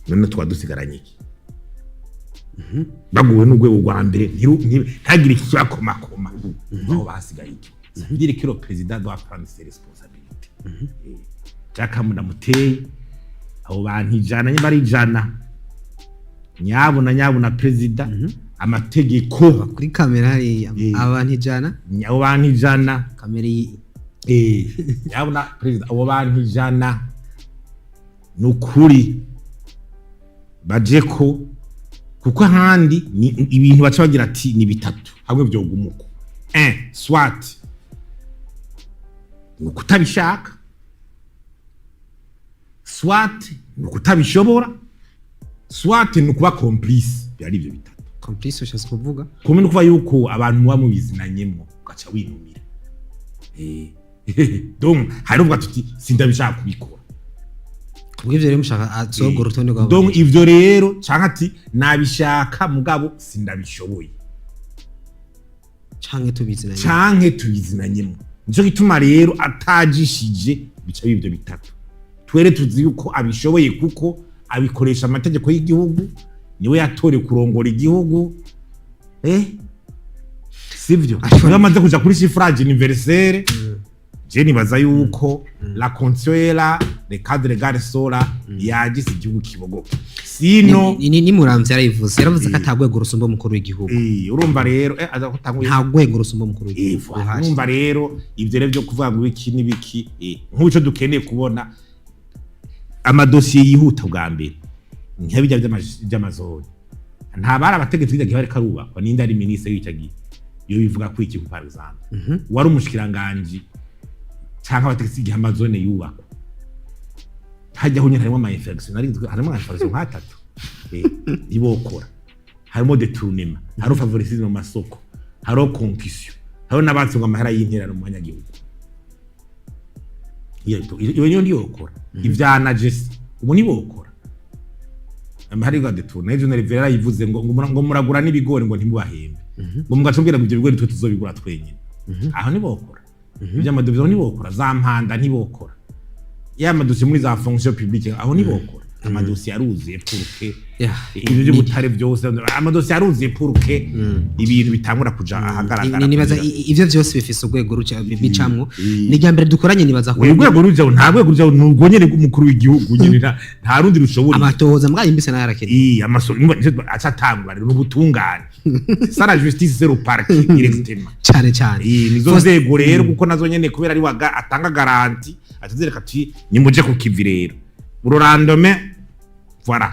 none tuba dusigaranye iki? Baguwe n'urwego rwa mbere, ntagire ikibakomakoma, aho basigaye iki? Ça veut dire que le président doit prendre ses responsabilités. Jakamu ndamuteye abo bantu 100, niba ari 100, nyabuna nyabuna perezida, amategeko. Kuri kamera hariya. Abantu 100. Abo bantu 100. Kamera iyi. Nyabuna perezida, abo bantu 100 ni ukuri baje ko, kuko ahandi ni ibintu baca bagira ati ni bitatu hamwe vyogumuko: un, soit ni ukutabishaka, soit ni ukutabishobora, soit ni ukuba complice. Byari ivyo bitatu. Complice ushatse kuvuga? Kumwe no kuba yuko abantu muba mubizinanyemwo, ugaca winumira. Donc hari uvuga tuti sindabishaka kubikora. Kubw'ivyo rero mushaka asohora urutonde rwa Donc ivyo rero, canke ati nabishaka mugabo sindabishoboye, canke tubizinanye. Canke tubizinanyemwo. Nico gituma rero atajishije bica bivyo bitatu. Twere tuzi yuko abishoboye, kuko abikoresha amategeko y'igihugu, niwe yatorewe kurongora igihugu, sivyo? Ashobora- Niwe amaze kuja kuri suffrage universel. Je nibaza yuko la condition est là, le cadre légal sont là, yagise igihugu kibogoke, sino Ni Muramvya yarabivuze, yaravuze ko ata rwego rusumba umukuru w'igihugu. Urumva rero aza kutanguye. Nta rwego rusumba umukuru w'igihugu ruhari. Urumva rero ivyo rero byo kuvuga ngo ibiki n'ibiki, nk'uco dukeneye kubona amadosiye yihuta bwa mbere nk'abijya by'amazone. Nta bari abategetsi b'icyo gihe bariko arubakwa. Ninde ari ministre w'icyo gihe iyo bivuga ko iki, par exemple, wari umushikiranganji canke abategetsi igihe amazone yubakwa? Hajyaho nyine harimo ama infraction, harimo ama infraction nk'atatu ntibokora. Harimo détournement, hariho favoritisme mu masoko, hariho concussion, hariho n'abatsunga amahera y'interano mu banyagihugu. Iyo niyo ntiyokora. Ivya najesi ubu ntibokora amahera ya détournement. Ejo nari yarayivuze ngo muragura n'ibigori ngo ntimubahembe, ngo mugaca mbwira ngo ivyo bigori twe tuzobigura twenyine. Aho ntibokora. Ivy'amadovize aho ntibokora. Za mpanda ntibokora. Ya madosiye muri za fonction publique aho ntibokora. Amadosiye aruzuye pour que ibyo by'ubutare byose, amadosiye aruzuye pour que ibintu bitangura kuja ahagaragara. Nibaza ivyo vyose bifise urwego bicamwo. Ni irya mbere dukoranye, nibaza ko Uyu rwego rujaho, nta rwego rujaho, ni urwo nyene rw'umukuru w'igihugu nyene, nta rundi rushobora. Amatohoza mbwa yimbise nayo arakenewe. Amaso aca atangura rero n'ubutungane. C'est la justice, c'est le parquet directement. Cane cane. Nizo nzego rero, kuko nazo nyene kubera ari waga atanga garantie, atazereka ati nimuje ku kivi rero urorandome, voilà,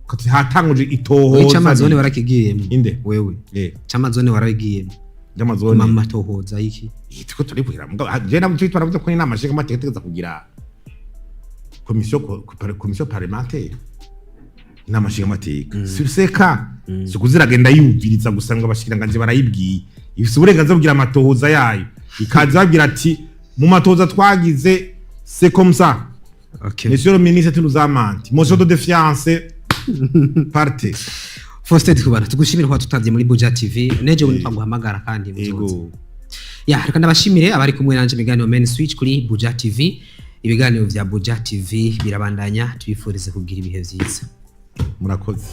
kati hatanguje itohoza. Ic'amazone warakigiyemo? Inde? Wewe. C'amazone warabigiyemo? By'amazone? Amatohoza y'iki? Turiko turibwira mugabo je nabwo twaravuze ko inama nshinga amategeko itegeza kugira commission parlementaire. Inama nshinga amateka sur ce cas si kuziragenda yumviriza gusa ngo abashikiranganji barayibwiye. Ifise uburenganzira kugira amatohoza yayo, ikaza babwira ati mu matohoza twagize, c'est comme ça. Monsieur le ministre, tu nous as menti, motion de défiance, parte. Faustin Ndikumana, tugushimire kuba tutavye muri Buja TV. Nejo bundi twaguhamagara kandi muzoza. Ego. Ya, reka ndabashimire abari kumwe nanje ibiganiro Main Switch kuri Buja TV. Ibiganiro vya Buja TV birabandanya. Tubifurize kugira ibihe vyiza. Murakoze.